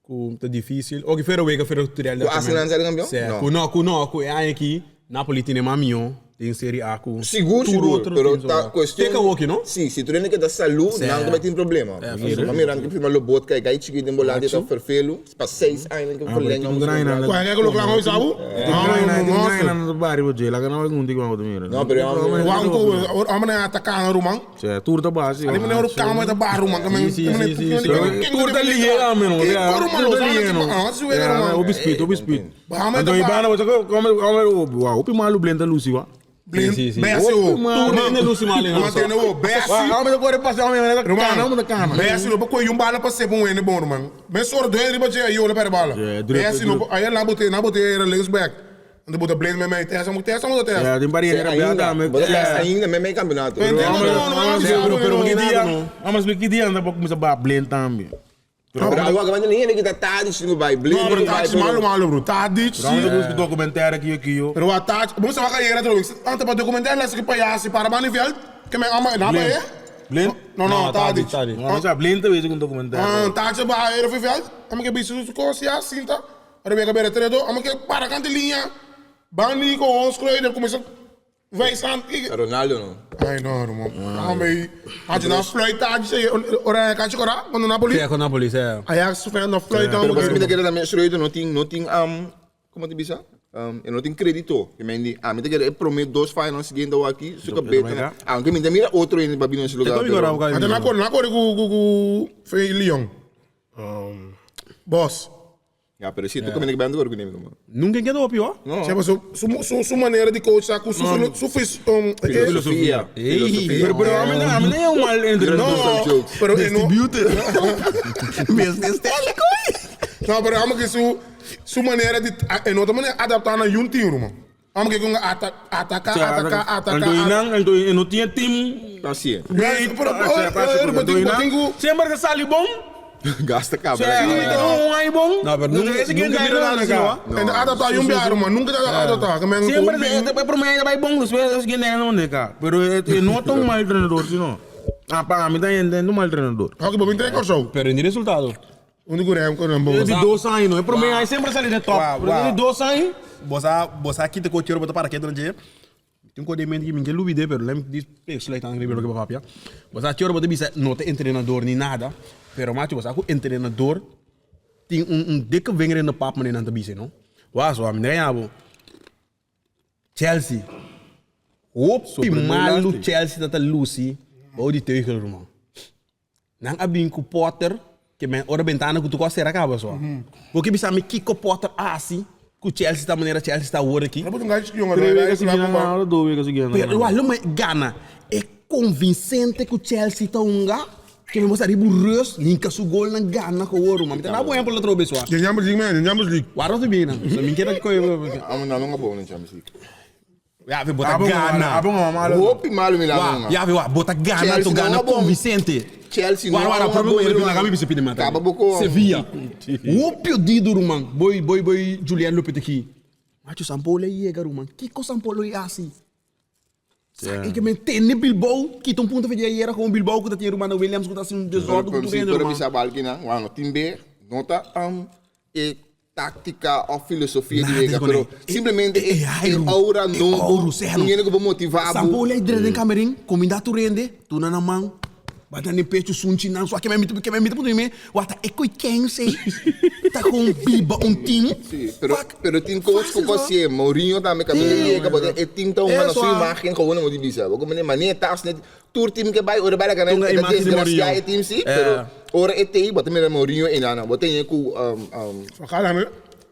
Ku tá difícil. O que ferro wega ferro tutorial. Ku AC Milan série campeão? Sim. Não. Ku no, ku no, ku é aqui Napoli tem mamion, tem Série A ku. Seguro, Tur seguro. outro Pero team, tá so. questão. Teka walk, no? Sim, se tu nem que dá saúde, Sim. não vai ter problema. É, Mas mirando que firma Lobotka, gai chiquito em volante tá vervelo, pa 6 anos que verlengen. um grande nada. Qual é que coloca lá, sabe? Tem Não, grande no barrio, je. Lá que não vai com digo uma mira. Não, pero é O Anco, o homem atacar no Romão. Cioè, turta base. Ali me oro kama da bar Romão, também. Sim, sim, sim, sim. Turta ligeira, mano. Romão, Lozano, se vê Romão. O biscuit, o biscuit. Bahama Então, Ibana, você come, come, uau, o pimalu blenda Lucy, wa. Blind, Sim, sim, sim. Bessi, o. Tur nem Lucy Mali, não. Mantém o Bessi. Wa, me corre passar, me cana, me cana. Bessi, no põe um bala para ser bom ene bom, man. Me soro dois riba je aí, olha para bala. É, druk, Bessi, no aí lá botei, lá botei era links back. Ando bota blind me me, testa, testa, testa. É, tem barreira Ainda, me. mas ainda mesmo é campeonato. Entendo, não, não, Pero, pero, não, que dia? não. Mas que dia anda para começar a blend também. Pero agora vai nem ele que tá tarde, não vai, blind, Não, bro, Tadic, malo, malo, bro. Tadic, Vamos sim. buscar documentário aqui, aqui, yo. Pero a Tadic, vamos saber que era troco. Ante para documentar lá que palhaço para Baniveld, que me ama, não é? Blind? Não, não, Tadic. Tadic. Vamos a blend também com documentário. Ah, Tadic ba era veld, ama que bicho su coisa assim, tá? Ora bem, cabelo tredo, ama que para cante linha. Bani com ons kruiden, começa vai staan. Ronaldo não. Ai, não, irmão. Calma aí. A gente não fluit, Tadic, ora cacho cora, quando Napoli. Sim, com Napoli, sim. Ajax fan não fluit, Pero você me tá querendo também, Schreuder não tem, não tem, como te bisa? Eu não tenho crédito. Que me di, ah, me tá querendo, eu prometo dois finals seguindo aqui, suca beta. Ah, que me mira outro ainda para vir nesse lugar. Então agora o Até na cor, na cor com com foi Lyon. Boss. Ja, pero se tu também que bem agora comigo, mano. Nunca quedou pior. Não. Sabe, su, su, su, su maneira de coach, com su, su, su, Filosofia. Filosofia. Pero, pero, a mim, a mim nem é um mal treinador. No, jokes. pero eh, no, Mesmo estético. no, pero amo que su, su maneira de, en outra maneira, adaptar na um time, irmão. Amo que com ata, atacar, atacar, atacar. Então, não, então, não tinha time. Tá assim. Mas, pero, pero, pero, Sempre que sale bom, Gasta cabra. não é bom. Não, pero nunca Esse que nunca não mira nada assim, ó. En adaptar um biar, man. Nunca adaptar. Que men Sempre é para mim vai bom, esse que não é cá. Pero não é tão mal treinador, senão. Ah, para mim tá entendendo mal treinador. Ok, bom, entrei com o show. Pero em resultado. Único rem com o bom. De 2 anos, não é para mim aí sempre sale de top. Uau, De 2 anos. Você você aqui te coach bota para aqui durante Tem um codimento que me lubide, pero lem diz sluit aan ribeiro que papia. Você aqui bota bisa não tem treinador nem nada, pero macho você com treinador tem um dikke vinger in de pap meneer aan te bisa, no? Was wa meneer abo. Chelsea. Hopi malu Chelsea dat Lucy, bou die teugel man. Nang abin ku Potter, que men ora bentana ku tu ko será acaba só. Porque bisa me Kiko Potter asi, ku Chelsea tá maneira Chelsea tá hoor aqui. Eu boto um gajo que jongen, Três né? weken seguindo, dois weken seguindo. Pero o aluno gana é convincente que o Chelsea tá unga, que me mostra ribu rus, ninka su gol na gana ko ouro, man. Tá bom exemplo outro pessoal. De Champions League, man, de Champions League. Waro te bem, né? Só me quero que Amo não não bom no Champions League. Ya, vi bota gana. Abong malo. Hopi malo Milan. Wa, ya vi wa, bota gana, Chelsea tu não gana é bom. convincente. Chelsea não Wara, wara, é próprio bom, ele irmão. na gabi bisa pide mata. Acaba boko. Sevilla. O perdido, man. Boy, boy, boy, Julian Lopetegui. Macho Sampolo llega, man. Kiko Sampolo é assim. Sabe que me tem Bilbao, quita um ponto de era com o Bilbao que tá tinha Romano Williams que tá assim um desordem com Pero o pero treino, bisa balki na, wa no timbe, nota e táctica ou filosofia de Nada liga, com pero ele. simplesmente É, é, é é, aura é novo, auro, sério. ninguém que vou motivar. Sampolo aí dentro do camarim, comida tu rende, tu na mão. Bata den pecho sunchi nan so a keme mi ta keme mi ta puntra mi wata e koi ken sei ta kon biba un team. Sí, pero pero tin coach ku por hasié. Mourinho tambe kaminda e yega pasobra e team ta hunga na su imagen gewoon nan bo di bisa. Bo komprende? Manera ta asina tur team ke bai ora e bai laga nan e ta desgracia e team si pero ora e tei bo ta mira Mourinho einan bo tene ku Van Gaal tambe.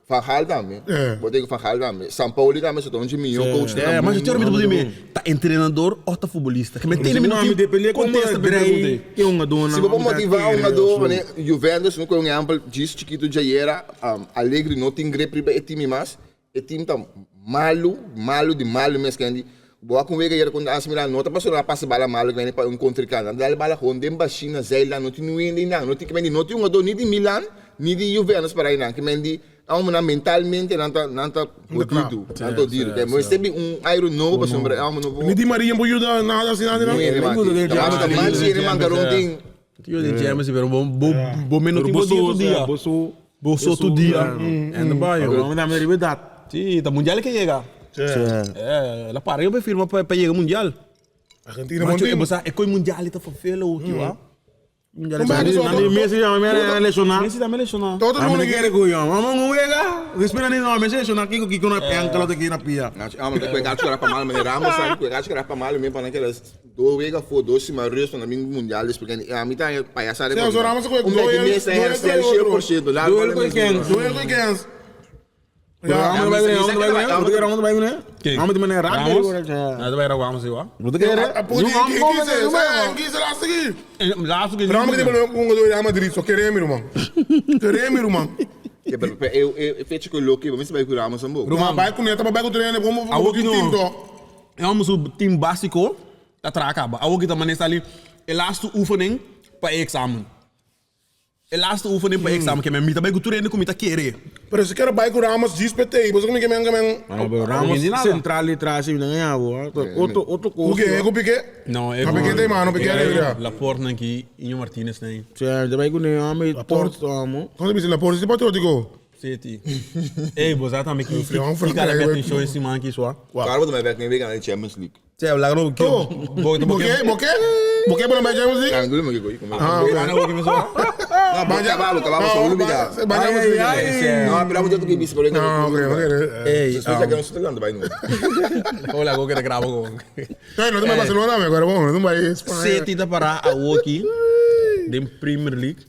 Van Gaal tambe. Bo tene ku Van Gaal tambe. Sampaoli tambe so ta un dje mihó coach den Mas mundu. mi ta puntra mi ta entrenador of ta futbolista? Ke mi tene mi no tin kontesta pa e pregunta ei. Si bo por motivá un hungadó manera Juventus no kohe un ehèmpel djis chikitu djayera Allegri no tin grip riba e team mas. E team ta malu, malu di malu mes kendi. Bo wak un wega yera kontra AC Milan no ta pasobra nan a pasa bala malu kendi pa un kontrinkante. Nan ta dal e bala gewoon den bashina zeiland no tin niun hende einan. No tin kemendi no tin hungadó ni di Milan ni di Juventus para einan. Kemendi amo nan mentalmente nan ta nan ta hodidu. Nan ta hodidu. Ke mester bin un aire nobo pasobra e amo no por. Ni Di Maria por yuda nada asina nada. Niun hende maki. Ta mas ta mas hende mankaron tin. Yo den Champions pero bo bo bo menos tin bo dia tur dia. Bo so tur dia. En de bayo. Vamos na riba dat. Sí, ta mundial ke yega. Sí. Eh, la para yo pe firma pa pa yega mundial. Argentina Macho, bon e bo sa e koi mundial ta vervelen hoor, tio, ah. Mundial ta Messi ya me era lesioná. Messi tambe lesioná. Todo Ame mundo ne kere ku yo. Vamos un wega. Respira ni no, Messi lesioná kiko kiko na enkelo te kina pia. Nacho, amo te kwe gacho era pa malo, mane Ramos sabe kwe gacho era pa malo, mi pa na kere Do wega for dos siman rust pa nan bin mundial despues kende a mi ta haña payasada Sí, so Ramos a kohe Un doel, beki mes ta doel herstel koe shen otro. por shento laat Doel bala koe mes ken? duna. Doel koe kens. Pero Ja. Ramos bai kuné, Ramos bai kuné, Ramos bai Ramos bai kuné. Ken? Ramos di manera rápido Ramos? correcto. Ah, ta bai Ramos igual. No te kere? A pudi Yung ki amo ki se, yung se, ki se laatste ki. Laatste keer. Ramos ki tin un doel Real Madrid, so kere mi ruman. Kere mi ruman. Ja, pero pero e e fecha ku loke bo mester bai ku Ramos tampoco. Ruman bai kuné, ta bai ku trainer, como Awor ki team no. to. E homber su team basico ta traha caba. Awor ki ta mane sali e laatste oefening pa e examen. E laatste oefening pa e examen ke men mi ta bai ku tur hende ku mi ta kere. Pero si kere bai ku Ramos djis pe tei, boso ku mi ke men ke men. Ah, pero Ramos central di tras si mi ta gaña bo. Otro otro Ku cos. ke ku Piqué? No, e Ma Piqué ta mano, Piqué alegria. Laporte nan ki Iño Martinez nan. Si, mi ta bai kuné homber Laporte. torto amo. Kon ta bisa Laporte si patriótico? City. Ey, bo sa tambe ki Freon, ki cara Frankrijk, bet wey. in show in siman ki swa. Claro bo ta bai bek den wega na di Champions League. Che, laga no ki Oh, bo bo ke, bo ke? Bo ke bo na bai Champions League? Ah, dulu mo ki ko. Ah, ok. Ana bo ki me swa. No, bo kaba, bo kaba, bo solo bida. Bai Champions League. No, pero amo ki bis ko No, ok, ok. Ey, Sospecha que no se te bai no. Hola, go que grabo con. No, no te bai Barcelona, me agora bom, no te bai Espanha. City ta para awoki den Premier League.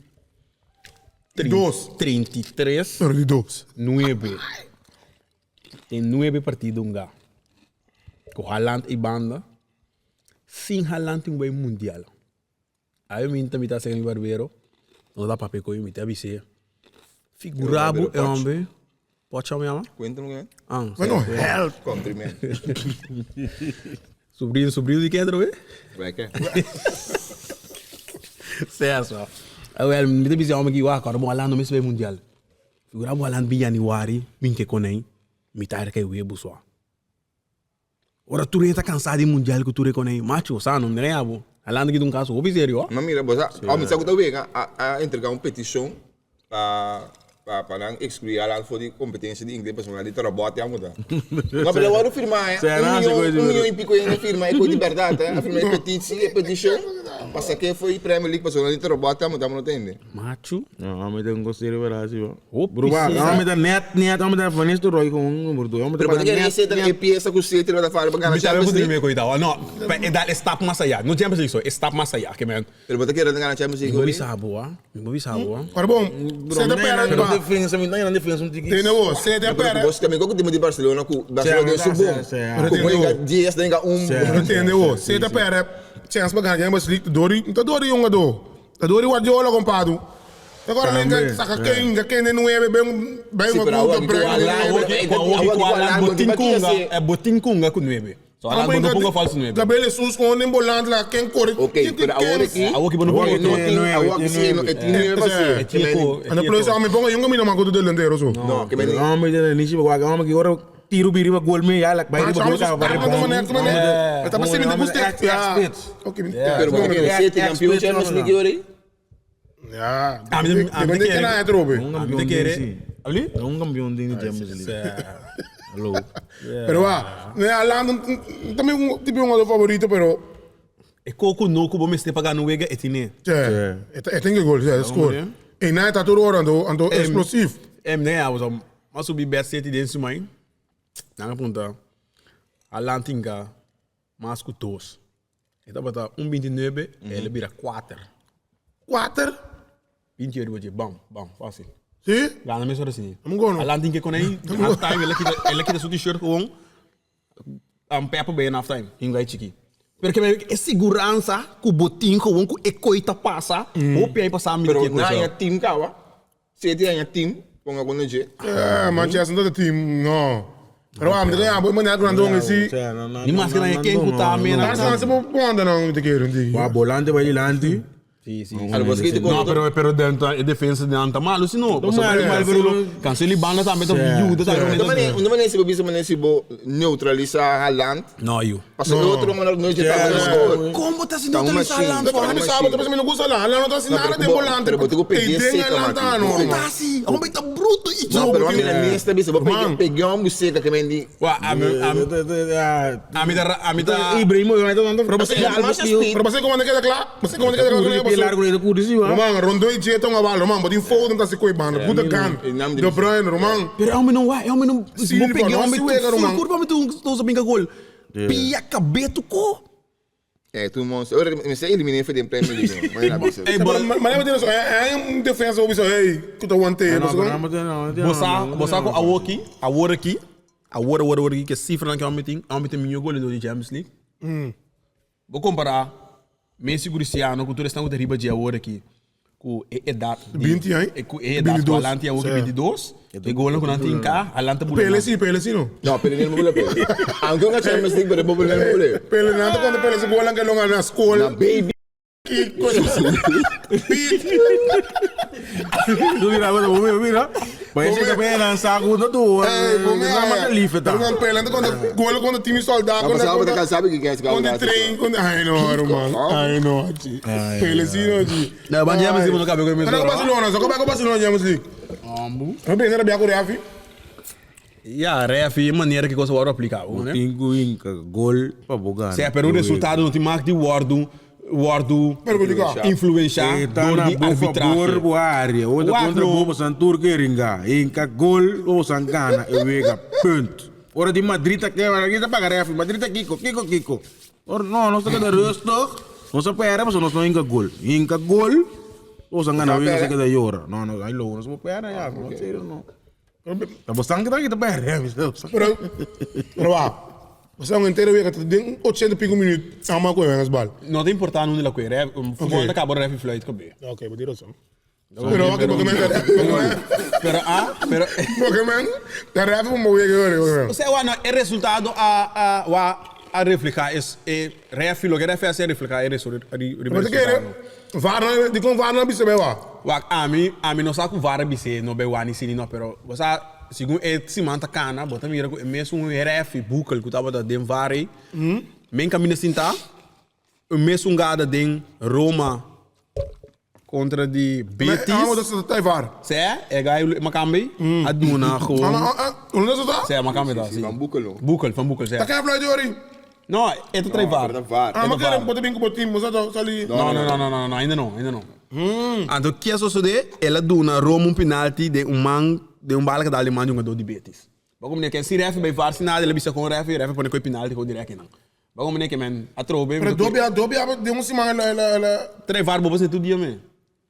Dos. 33 Pero di dos. 9. Tin 9 partido hunga. Ku Haaland i banda. Sin Haaland tin un bai mundial. Awe mi ta mita sega mi barbero. No ta papia koe mi ta bis'é. Figura bo e homber. Pocha mi yama? Cuéntame qué. Ah, Bueno, hell. Countryman. Sobrino, sobrino di ken trobe? Wekke. Sea so. Awel, mi ta bisa homber ki wak, ora bo Haaland no mester bai mundial. Figura bo Haaland bin januari, bin ke konei, mi ta herka e webu so. Ora tur hende ta kansa di mundial ku tur e konei, macho, sa no, mira ya bo. Haaland ki ta un kaso hopi serio, ho. Ma mira, bo sa, oh, mi sa ku ta wega a a entrega un petishon pa pa pa nan exclui Haaland for di kompetensia di ingles pasobra nan di ta robot ya muda. No, pero wòrdu firma, eh. Un miyon, un miyon i piko hende a firma e kos di bèrdat, eh. A firma e petitsi, e petishon pa sak'é for di Premier League pasobra nan di ta robot ya muda, amo no tende. Machu. No, ami ta un cos serio verdad si bo. Hopi Bruba, serio. ami ta net net, ami ta Van Nistelrooy con un number dos. Ami ta Pero bo para ta kere net esei ta net. e piesa ku City lo ta fala pa gana Mi tambe Champions por League? drimi cuidao. No, pa e dal e stap mas allá. No Champions League so, e stap mas allá. Ke men. Pero bo ta kere ta gana Champions Mi League bo hoy? bisa bo, ah. Mi bo bisa bo, ah. Ora bon, Bro, se ta mi pera na pa. defensa, mi na defensa un tiki. Tene bo, se ta Pero pera. ku bos tambe ku timo di Barcelona ku Barcelona den su Sí, bom. sí, Ku bo yega 10 den yega un. Pero tende bo, se ta pera chance pa gana Champions League, dori, ta dori hungador. Ta dor di Guardiola compadre. Agora men Tambe, saca ken, ga ken de nueve ben ben Sí, un pero punto awor break. ku Haaland- Awo ki ku Haaland bo tin kunga, e bo tin kunga ku nuebe. So Haaland bo no ponga falso nuebe. Gabriel Jesus con un volante la ken corre. Ok, pero awor aki Awor ki bo no ponga no tin, awor aki si no e tin nuebe pa si. E tin ko. Anda plus a mi ponga yung camino man ko delantero so. No, ke men No, mi ta inicio wak, ome ki ora tiro biri pa gol mi ya like bai riba gol ka pa rebound. Está pa semi de guste. Ok. Pero bo kere City campeon Champions League yori? Ja. A mi a mi te kere na trobe. A mi te kere. Abli? Un campeon din Champions League. Hallo. Pero wa, ne Haaland tambe un tipo un favorito pero. E koko no ku bo mester pa gana un wega e tine. Tje, e tin ke gol, e score. E nan e ta tur ora anto, anto explosief. Em den ya, so, m'a subi Bet City den su mai, nan a punta, Haaland tinka mas ku dos. E tabata un 29, el a bira kuater. Kuater? 20 riba dje, bam, bam, fácil. Si? Gana mesora si. Amo gono. Haaland tin ke kon ei, half time el a kita, el a kita su t-shirt gewoon. Am Pepper bay enough time, tin guy chiki. Pero ke me e siguransa ku bo tin gewoon ku e koi ta pasa, hopi ai pasa mi Pero ke na cosa. aña team kawa, seti aña team, ponga ku no dje. Eh, Manchester no ta team, no. Pero am te ya, bo manera ku nan don esi. Ni maske nan e ken ku ta mena. Barcelona se bo ponda nan te kere un tiki. Wa volante bai dilanti. Sí, sí. Algo así te No, pero, pero dentro, e defensa de nan ta malo, si no. Pasobra malo, malo, Cancelo, pero- Cancelo y banda tambe ta yuda tambe. Una manera, una manera si bo bisa manera si bo neutralisa Haaland, No, yu. paso e otro manera no je ta score. Como ta si Ta un neutralisa machine. Haaland, Pero Juan? mi sabe, pero mi no gusta Haaland, Haaland no ta haci No, nada pero den bo- volante. pero bo tuvo Ey, perdí den seca, Haaland Mati. ta no, Bo man. Ta si, hombre ta bruto y No, pero a mí la nesta bisa, bo Man. pegué un seca que mendi. Wa, a mi, a mi, a mi ta, a mi ta. Ibrahimovic ta Pero você, pero você como queda claro, você como queda claro, Roman, rondo e jeta um abalo, Roman, botin Foden tá se coibando, Gundogan, De Bruyne, Roman. Pero homem não vai, homem não. Silva, Vou pegar não homem se wega, Roman. Curva homem tu não sabe gol. Pia cabeto co. É, tu monstro. Ora, me sei eliminei foi de Premier League. Mas era bisa. Ei, bo, Mas lembra disso, é um defesa, eu disse, ei, que tu aguantei, você bossa, bossa com a aqui, a hora aqui, a hora, hora, hora aqui, que cifra na que homem tem, homem tem milhão gol do Champions League. Vou comparar Messi com Cristiano, com tudo estão de riba de agora aqui. Com e idade. 20, hein? Com e idade, com 22. Atlanta agora 22. E gol com Atlanta em cá, Atlanta Pele sim, Pele sim, não. No, pero nem bule pele. Aunque una Champions League, pero bule nem bule. Pele não, quando Pele se gola que longa na escola. Na baby. Que coisa. Tu mira, bueno, mira. Mas esse também era saco do tu. Ei, Não é mais tá. Pero Pele, quando gola quando time soldado, Mas quando sabe, sabe que é esse quando trem, quando ai não, Roman. Ai não, G. Pele sim, não, G. Não, mas Champions League não cabe com o Mas Barcelona, só como é que o Barcelona Champions League? Ambu. Eu pensei era Biaco Reafi. Ja, ref, e maneira que você vai aplicar, né? Tingo inca gol pa bogar. Se é, pero o resultado não te marca de guardo, guardo Perjudicar. influenciar Tá dor na de bo favor arbitragem. bo área. Outra Wacht, contra no. bo Santur Keringa. Inca gol o Sangana e wega punt. Ora di Madrid aqui, aqui tá pagar ref. Madrid tá Kiko, Kiko, Kiko. Ora no, nós tá queda rustig. Nós pera, mas nós não inca gol. Inca gol. O Sangana wega se queda llora. No, no, aí logo nós pera ya, no sério no. Tá bastante que tá aqui tá pera, Pero, pero vá. Você é um inteiro wega, tem 80 e pico minutos, a uma coisa nas balas. Não tem importar onde ela quer, ref, o futebol acaba ref fluid cabe. Ok, vou direção. Pero ok, porque men, Pero ah, pero porque men, da ref um wega, wega. Ou seja, não, é resultado a a a a reflejar es é ref lo que ref hace reflejar é resultado. Mas que VAR, de com VAR não bisa bewa. Wa a mi não sabe com VAR bise no be wani sini no, pero você segundo é simanta cana, bota mira com mesmo um ref bukel que tava da den VAR, men caminho sinta, o mesmo um gada den Roma contra de Ah, mas Betis. dat is VAR. Cê é gai Macambi, a duna gewoon. Ah, ah, dat is Cê é Macambi tá, sim. Van Boekel, no. Boekel, van Boekel, cê. Dat kan je Jori. No, é tu três VAR. VAR. Ah, maar kan je bem com o time, mas dat sali. No, no, no, no, no, no, ainda não, ainda não. Então, o que é sucede? Ela duna Roma um penalti de um man, de um bala que dá alemão de um jogador de Betis. Bago meneer, se ref bij VAR sinal, ele bisa com ref, ref põe com penalti com direto não. Bago meneer que men, a trobe. Pero dobia, dobia, de um simang ela ela ela. Três VAR bobo se tu dia men.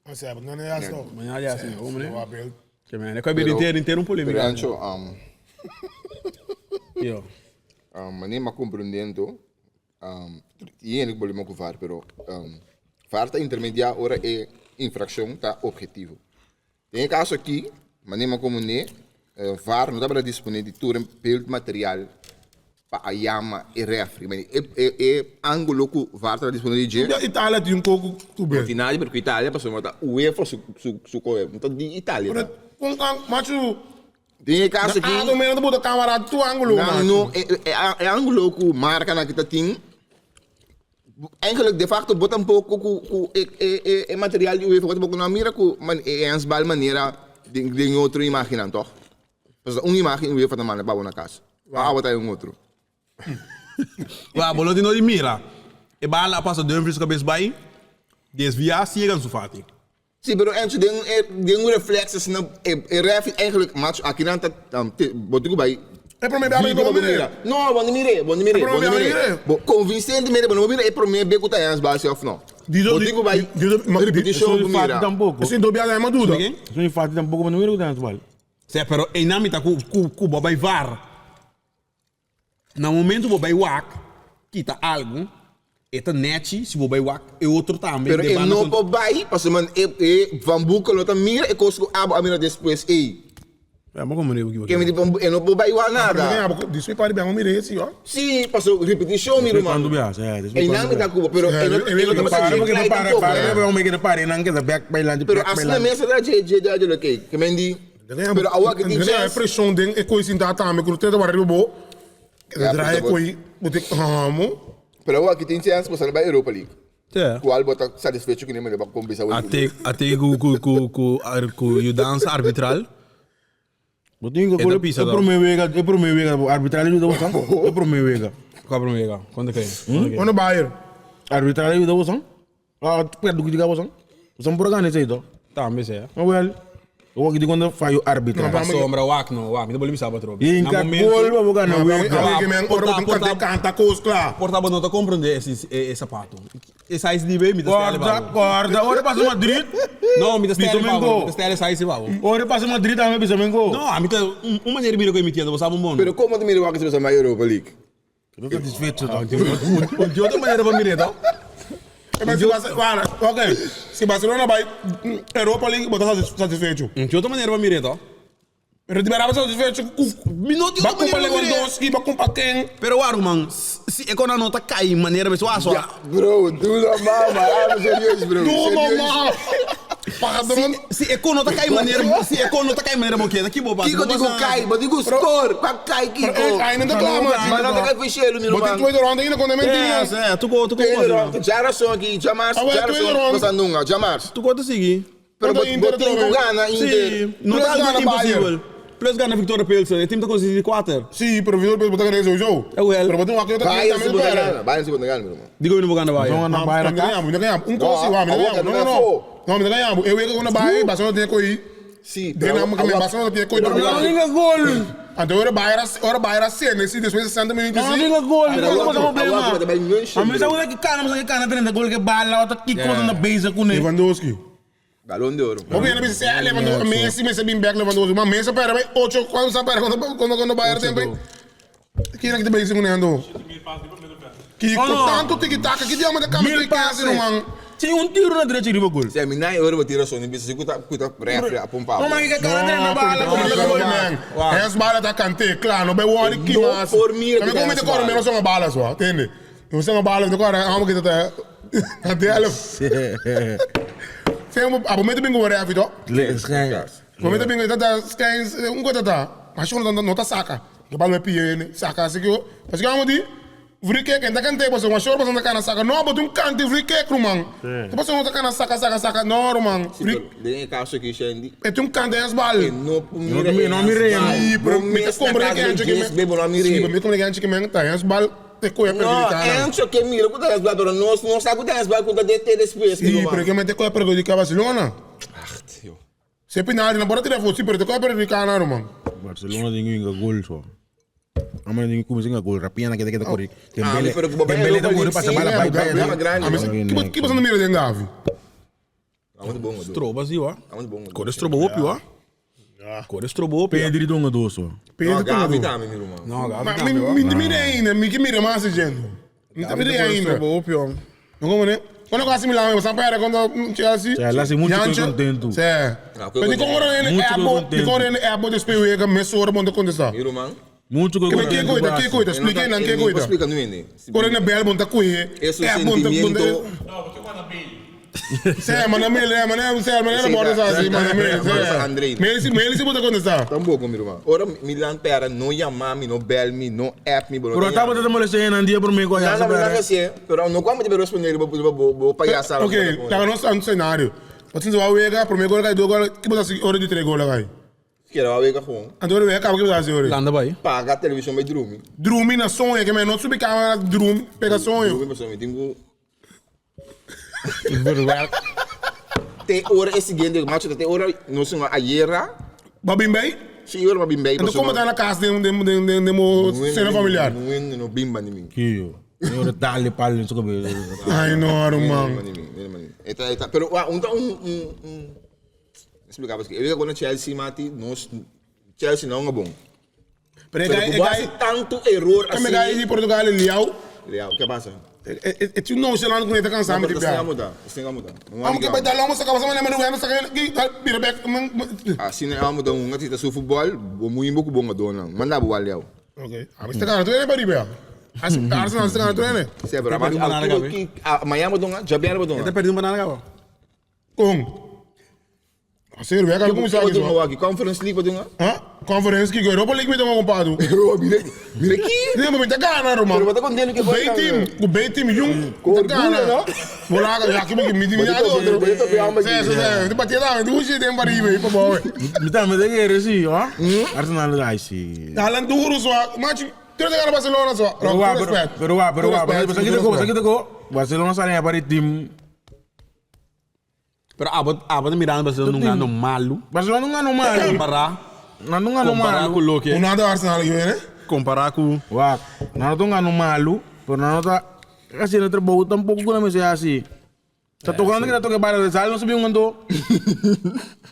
Ah, sei, mas não é assim. Mas é assim, vamos né? Wa bel. Que men, é que vai inteiro inteiro um Pero polêmica. Ancho, Yo. nem me compreendendo, e ele problema com VAR, pero VAR tá intermediar ora é infração tá objetivo. Tem caso aqui, mas nem me comune, VAR não dá para disponer de tudo beeldmateriaal para a yama e refri. Mas é é ângulo que VAR tá disponível de Ja, Itália tem um pouco tu bem. Finale perché Italia passò ma UEFA su su su come, non di Italia. Pero com macho, Tem caso aqui. ah, do menos bota câmera tu ângulo, Não, macho. não, é, é, é ângulo que marca na que tá tem. Eigenlijk, de facto, bota um pouco com com é, é, é, é material de UEFA, bota um pouco na mira com man, é é bal maneira de de outro imagem, toch? Dus uma imagem UEFA também na na casa. Ah, bota um outro. Wa, bolo de no de mira. E bala a pasa Dumfries su kabes bai, desviá siega Ansu Fati. Sí, pero Enzo, den e den un reflex asina e e ref eigenlijk macho aki nan ta te bo tin ku bai E prome bia video bo pa bo mire. mira. No, bo no mir'é, bo no mir'é, E bo prome no bia bo mir'é. mire. Bo convincentemente bo no por mira e prome bia ku ta Jans Basi of no. Di Bo di tin ku bai di di ma di repetishon Eso bo ni fácil mira. tampoco. Ese do bia ma duda. Eso ni fácil tampoco, bo no mira ku ta Jans Bal. Sè, pero einan mi ta ku ku ku bo bai var. Na momento bo bai wak kita algu, e ta nechi si bo bai wak e otro tambe. Pero de e banda no kon- por bai, pasobra man e e Van Boekel no ta mira e kos ku abo a mira despues ei. Ja, maar kom meneer, Ke mi di Van e no por bai wak nada. Di su pari bia mire esi yo. Si, pasobra ripetishon mi ruman. Cuando bia, sí, después Ei nan cuando mi ta bia. kubo, pero e no e no tabata Para, dje porque klei para, tampoco. para, para, para, para, nan keda back by land, Pero back by asina land. mes ta dje dje dje dje ke. Ke men di Pero awa ke tin chance. chance. pressão den e coi sinta tambe ku teta barri bo. Ja, Draai pero- coi, bote amo. Pero awa ke tin chance pa bai Europa League. Ja. Kual bo ta satisfecho ku ne mene ba kombisa A te a te ku ku ku ku ar- ku yudansa arbitral. Bo tin que E ta gol, pisa e dan. prome wega, e prome wega, arbitrale ajuda bosan, e prome wega. Kwa prome wega? Konta kei? Ono Bayern. Arbitrale ajuda bosan. Ah, perdu ku diga bosan. Bosan por gana ese to. Tambe se. Ah, wel. Owa ki di konta fallo arbitral. Pa sombra wak no, wak, mi ta boli bisa patro. Inka gol pa bo gana wega. Ami ke men ora botin kante kanta kos kla. Porta bo no ta comprende e e sapato. E size di be mi ta stelle Corda, babo. corda, ora pasa Madrid. No, mi ta stelle Bisa babo, mengo. mi ta stelle size babo. Ora pasa Madrid ame bisa mengo. No, ami ta un un manera mira ko emitiendo, bo sa bon. Pero como te mira wak se bai Europa League? Bo satisfecho to. Un di otro manera pa mira to. E mas si Barce- Wara, ok. Si Barcelona bai Europa League, bo ta satisfecho. Un di otro manera pa mira to. Pero di beraba satisfecho ku Mi no tin Ba otro kumpa manera pa mira. Lewandowski, ba kumpa ken. Pero waru man, si e kona no ta kai manera beso aso. Ja, bro, doe normaal man. Ah, serieus bro. Doe Serieus. normaal. Padron. Si e kono ta kai manera, si e kono ta kai manera bo keda, ki bo pasa? Kiko Bo digo pasa- kai, bo digo score, pa kai Kiko. Pero ainda tá klaar, man. Maar dat ik even share mi Botin man. tweede ronde ainda kon Ja, mentira. se, tu ko tu ko Tweede pasa. ronde, Jarason aqui, Jamars, Ah, wel, tweede Jarason, ronde. was aan Nunga, Jamars. Tu ko te sigui. Pero Contra bo Inter bo tin trobe. ku gana Inter. Si, no Plus ta algo gana impossibel. Plus gana Victoria Pilsen, e team ta consiste di 4. Si, pero Victor Pérez botar sowieso. Jawel. Pero botin wakil Bayern se também bota pera. gana, Bayern se bota gana, meu irmão. Digo mi no gana Bayern. Zonga na Bayern Não, ka. ganhamos, não ganhamos. Um coisa, Não, não, a não outra ganhamos. Não, não não, é não. Não, não ganhamos. Eu ia com a Bayern, Barcelona tem que ir. Si, Dinamo que Barcelona tem que ir. Não liga gol. Então ora Bayern, ora Bayern cena, se depois de 60 minutos. Não liga gol. Pero Não agora- tem problema. agora vai München, A mim bro. sabe que cana, mas que cana 30 gol que bala, outra que coisa na base com ele. Lewandowski. Balão de ouro. Vou ver, não sei, Lewandowski, Messi, Messi bem back Lewandowski, mas Messi pera, vai 8, quando sabe pera, quando quando quando Bayern tem bem. Que era que te bem segundo. Que Oh, com não. tanto tic-tac, que diabo da câmera Mil que quer passes. man. Tinha um tiro na direita de gol. Se a mim nem ouro vou tirar só, nem precisa kuta kuta refre a pompa. Não, mas que cana 30 bala, Como como que gol. man. Hans bala tá cante, claro, não be worry que Não mas. por mira Também que como Hans te corre bala. menos uma bala só, entende? Não sei uma bala, não corre, amo que tá até ela. Sei um, a momento bingo ref, to. Momento bingo tá skins, um coisa tá. Mas não não tá saca. Que bala me pie, saca assim que eu. Mas que amo di Free kick, en dat kan tegen zo'n short, maar dan kan saca. No, maar toen kan die free kick, man. Toen was zo'n kan saca, saca, saca. No, man. Free, Den caso aqui, Xandi. en toen kan de bal. No mire, no mire. Sí, pero mi te compra que ancho que me. Bebo no Sí, pero mire. mi compra que ancho que me tá es bal te coia No, perjudicar. ancho que mira, kuta resbal, pero no no sa kuta resbal kuta DT después, Sí, pero que me te coia perjudicar Barcelona. Ach, Se penal na bora tirar foto, sí, pero te coia perjudicar na, man. Barcelona tem um gol só. A mãe tem que começar gol, rapina que tem que correr. Ah, Dembele, pero Dembele tá correndo passa bala, vai, vai. Problema grande. Ah, mas que que você não mira de Gavi? Tá muito bom, Stroba si wa. Tá muito bom. Kore stroba hopi wa. Kore stroba hopi. Pedri donga doso. No, Pedro Gavi tudo. também, meu irmão. No, Gavi Mas tambe, mi wa. mi mira ainda, mi que mira mais gente. Não mira ainda. Stroba hopi, wa. Não como né? Quando eu assim Milan, você pera quando Chelsea. Cioè, lá sei muito contento. Sì. Ah, Mas di como era Muito é bom, di contento. como era é bom depois eu ia me sora bom de contestar. Meu irmão. Muito Que me que coisa, que coisa, explica não que coisa. Explica não entende. Quando na bel bom tá coisa. Esse É bom tá sentimento. No, porque quando bem. Sì, ma non me le, ma non sei, ma non bordo sa, sì, ma non me. Andrei. Me si me si bota contestar. Tampouco, meu irmão. Ora, Milan pera, não chamar me, não bel me, não app me, Pero tava tentando molestar em dia por mim com Não, a não, não, assim, pero não como te responder, vou vou vou pagar a sala. Ok, tá no um cenário. Você vai ver, primeiro gol cai, dois gol, que bota assim, hora de três gol cai. Quero ver com. Antônio vai acaba que bota assim, hora. Landa bai. Paga a televisão vai dormir. Drumi na sonho, que me não subi câmera, drumi, pega sonho. Dormir, pessoal, me tenho Verwerk. Te ora e siguiente, macho, te ora nos un ayera. Ba bin bij? Si ora ba bin bij. En dan kom het aan de kaas den den den den den mo cena familiar. No no bimba ni mi. Kiyo. Ora dale palo in su cabeza. Ay no, man. Eta eta, pero wa un un un un Explica parce que eu quando Chelsea mati, nos Chelsea não é bom. Pero Pero é como hace tanto error assim. Kame di Portugal liao. Leao, que passa? É tu não se lá não conecta cansado de Não, pia. muda, isso tem que mudar. Amo que vai dar longo sa casa, mas não vai sa que bira back. Assim não muda um gatita su futebol, bo muito pouco bom dona. Manda bo Leao. Ok. A ver, está ganando, tu é para Arsenal está ganando, tu é? Se pero perdi uma nada, que amanhã mudou, já bem mudou. Até perdi uma nada, gabo. Com. Sério, é que como sabe isso? Aqui, Conference League mudou. Hã? Conference League, Europa League me deu um compadre. Mira, mira aqui. Não, mas tá ganhando, mano. Pero tá contente que foi. Bem team, o bem team jung, tá ganhando. Vou lá, já que me me me Sim, sim, sim. Batia lá, tu usa tem para ir, para bom. Me tá me deve sim, ó. Arsenal vai sim. Haaland duro só, mas tu tá Barcelona só. Pero wa, pero wa, pero wa, pero aqui tocou, aqui tocou. Barcelona sai para team. Pero abo abo mirando Barcelona não ganha malo. Barcelona não ganha malo. Comparar. Não não ganha Comparar malo. com o que. O nada Arsenal aqui, né? Comparar com Wa, não não ganha malo, pero não tá assim no trabalho tampouco não me sei assim. Tá tocando que tá tocando para sal não subiu um andou.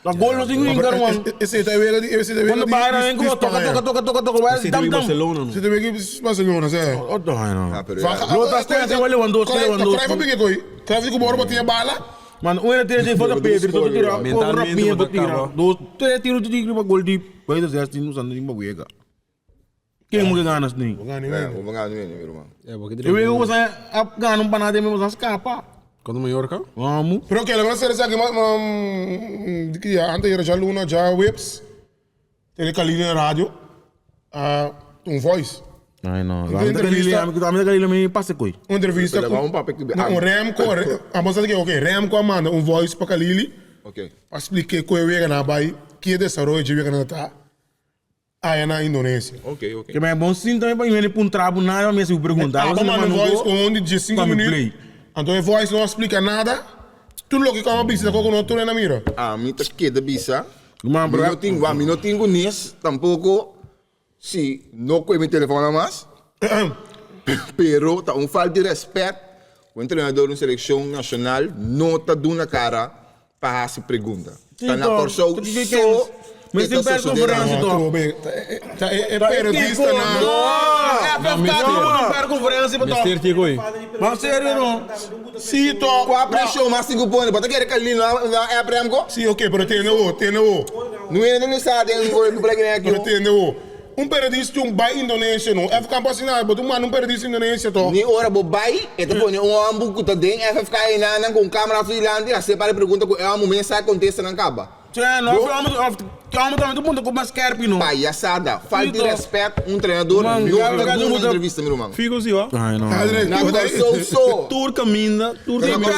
Tá gol não subiu um andou. Esse tá vendo, esse tá vendo. Quando para vem com toca toca toca toca toca vai dam dam. Barcelona. Esse tá vendo Barcelona, zé. Otto não. Lota tem Lewandowski, Lewandowski. Cruyff pique coi. Cruyff com bola botinha bala. Mano, um era tira de foto Pedro, todo tira. Mentalmente Rapinha tira. Dois, três tiros de tigre para gol de. Vai dar zero, não sabe nem bagulho. Quem muda ganas nem? Vou ganhar, vou ganhar, meu irmão. É, porque Eu eu você ganha um panade mesmo, você escapa. Quando Mallorca? Vamos. Pero que agora será que que antes era já Luna, já Whips. Tem Kalina na rádio. Ah, um voice. Ai não. A mim da me passa coi. Uma entrevista com um Remco, a moça que ok, Remco manda um voice para Kalili. Ok. Para explicar como é que na vai, que desenvolve de que tá. Aí na Indonésia. Ok, ok. Que é bom sim também para ele pôr um trabo nada, mas se perguntar, você manda um voice com onde de 5 minutos. Então o voice não explica nada. Tudo o que é uma bisa, com não tu na mira. Ah, mim tá que da bisa. Não tenho, a mim não tenho nes tampouco. Si no com meu telefone mais. Pero tá um falta de respeito. O treinador de seleção nacional não tá dando na cara para se pergunta. Tá na corso só. Mas tem perto conferência, então. É periodista, não. Não, não, conferência, Mister Tiago. Mas sério, não. Sim, tô. Qual a pressão mais cinco pontos? Bota aquele ali na é prêmio? Sim, ok, pero tem no, tem no. Não é nem sabe, tem um aqui. Pero tem no. Um periodista um bai Indonésia, não. FK pode nada, mas um mano um periodista Indonésia, tô. Nem ora bo bai, então põe um ambu que tá dentro FFK e na com câmera lá, e você para pergunta com é um momento sai contesta não acaba. Não, calma, todo mundo com mais scherp, não. Palhaçada, falta de respeito, um treinador, não tá dando uma entrevista, meu irmão. Figo sim, ó. Ai, não. Na sou, sou. Tour caminha, tour caminha.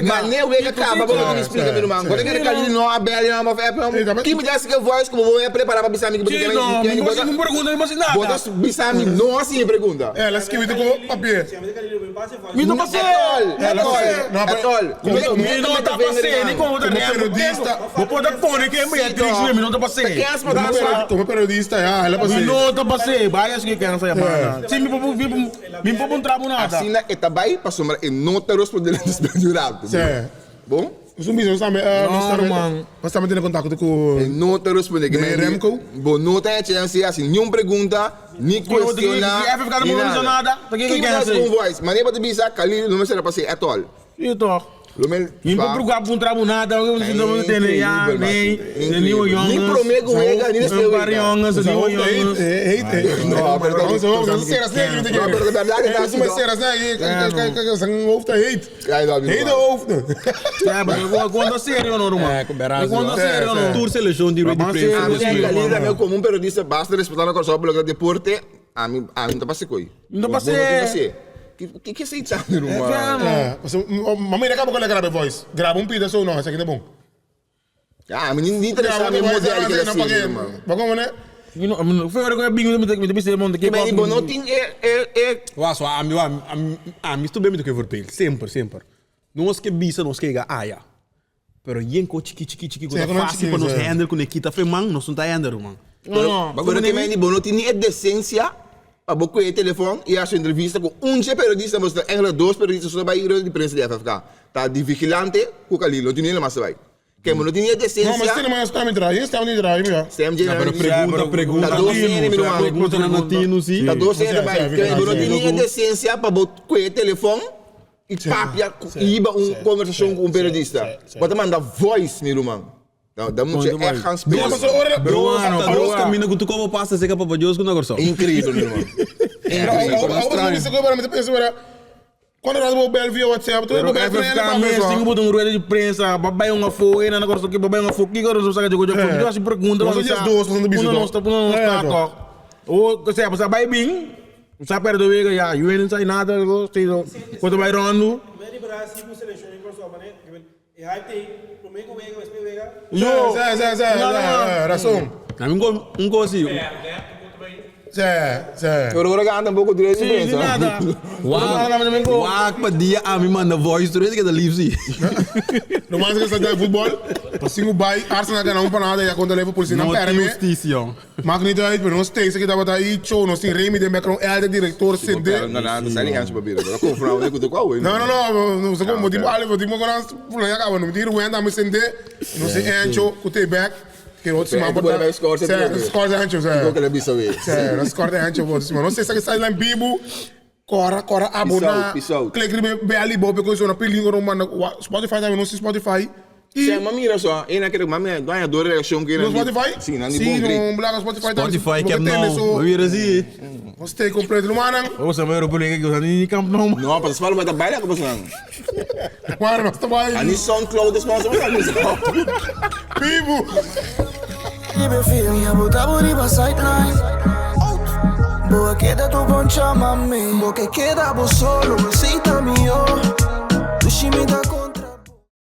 Mas nem o Wega acaba, vou me explicar, meu irmão. Quando aquele carinho não abre, não abre, que me desse que voz como vou preparar para bisami que Não, não pergunta, não nada. Bota bisami, não assim pergunta. É, ela escreve com papel. Me não passei. É tol. Me não tá passei, nem como periodista. Vou poder pôr que é Beatrix, me não tá passei. Como periodista, já, ela passei. Me não tá passei, vai acho que quer sair para. Sim, me pouco, me pouco um trabo nada. Assim na etabai passou, mas não tá respondendo durante. Sim. Bom? Os mesmos também, nós também temos contato com. Não te responde que Remco. Bom, não tem chance assim, nenhuma pergunta, nem questionar. FFK não diz nada. Que quer com voz? Mas nem para te bisa, Khalil não me será para ser atol. E toch. Nem para procurar um trabo nada, não tem nem nem nem o jongens. Nem promego wega, nem este wega. Jongens, nem o jongens. Heet. Zijn hoofd heet. Hele hoofden. Ja, maar ik word serio no, man. É, com Ik word serio no. Tour seleção de Rede Prensa. Como um periodista basta respeitar a corso pelo deporte, a mim a mim tá passando coi. Não passei. Que que é isso, meu irmão? É, mamãe acaba com a grave voice. Grava um pedaço ou não, isso aqui é bom. Ah, me nem interessa me modelo que é assim, irmão. Mas como, né? Mi no, mi no, fe ora ku e bin mi ta mi ta bisa e monte Ke men bo no tin e e e. Wa so ami wa ami sto ben mi ta ke voorbeeld semper semper nos ke bisa nos ke yega aya pero yen ko chiki chiki chiki ku ta facil pa nos handle ku ne kita fe man nos no ta handle ruman. Pero pero ke men bo no tin ni e decencia pa bo kohe e telefon y haci entrevista ku un dje periodista bo sta eigenlijk dos periodista so ta bay rueda di prensa di FFK ta di vigilante ku Khalil no tin ni hende mas ta bay. Ke bo no tin e No, mas decencia. tiene mas stem traai, e stem di traai, mira. Stem dje No, pero pregunta, pregunta. Ta dos hende mi ruman. Pregunta na Natino si. Ta dos hende bai. Ke bo no tin ni e Sí. decencia pa bo kohe e telefon y papia y hiba un conversacion cu un periodista. Bo ta manda voice mi ruman. Dan moet je echt gaan No, spelen. paso ora, Dos, ora, dos caminda cu tu como pasa seca papa Dios cu na Corsou. Increíble mi ruman. Increíble. Ora, ora, mi ta pensa, ora, Cuando rato bo bel via WhatsApp, tu Pero bo bel FFK mes tin ku bota un rueda di prensa, pa bai un afó, e nan na Kòrsou ke pa bai un afó, kiko nos saka dje ku dje afó? Mi ta hasi pregunta pa mi sa unda nos ta, unda nos ta tòg. O sea, bo sa bai bin, bo sa pèrdè wega ya, yu hende no sa nada, bo ta bai ròndu. Yo, Sè, sè, sè, sè, rason. Na mi un kos si. Sè, sè. Pero ora gana tampoco dure di prensa. Wak, wak pa dia ami manda voice tur hende keda lief si. Lo mas ke sa dai futbol, pa sinku bai Arsenal gana un pa nada ya kontra Liverpool si nan No perde tin me. husticia. Maakt niet uit, pero nos steeds aki tabata ahí, cho, nos tin Remy den background, Elder, director, CD. No, no, no, sali gancho papiro. Pero con fraude cu tu cuau, No, no, no, no, no, como tipo Ale, tipo con las fulano ya acaba, no me tiro wenda, me sende, no sé Encho, cu te back, que otro semana por dar. Score score Encho, sí. Que le bisa we. Sí, no score Encho, por semana. No sé sa que sideline bibu. Cora, cora, abona. Click riba bel y bo pe coisa na pilingo no manda Spotify tambe no si Spotify. Y Sí, ma mira so, e na kere mami doña do reaccion que No Spotify? Sí, nan di Sí, bon no blaga Spotify tambe. Spotify que no. Ma mira si. Nos stay completo no manan. O sa mero puli que usa ni camp no. No, pa spalo ba baila ko pa Mano, nos ta bai. Ani SoundCloud is sponsor ba Bibu. Boa queda tu bon chama mi Bo que queda bo solo, cita mi yo. Tu shimita con.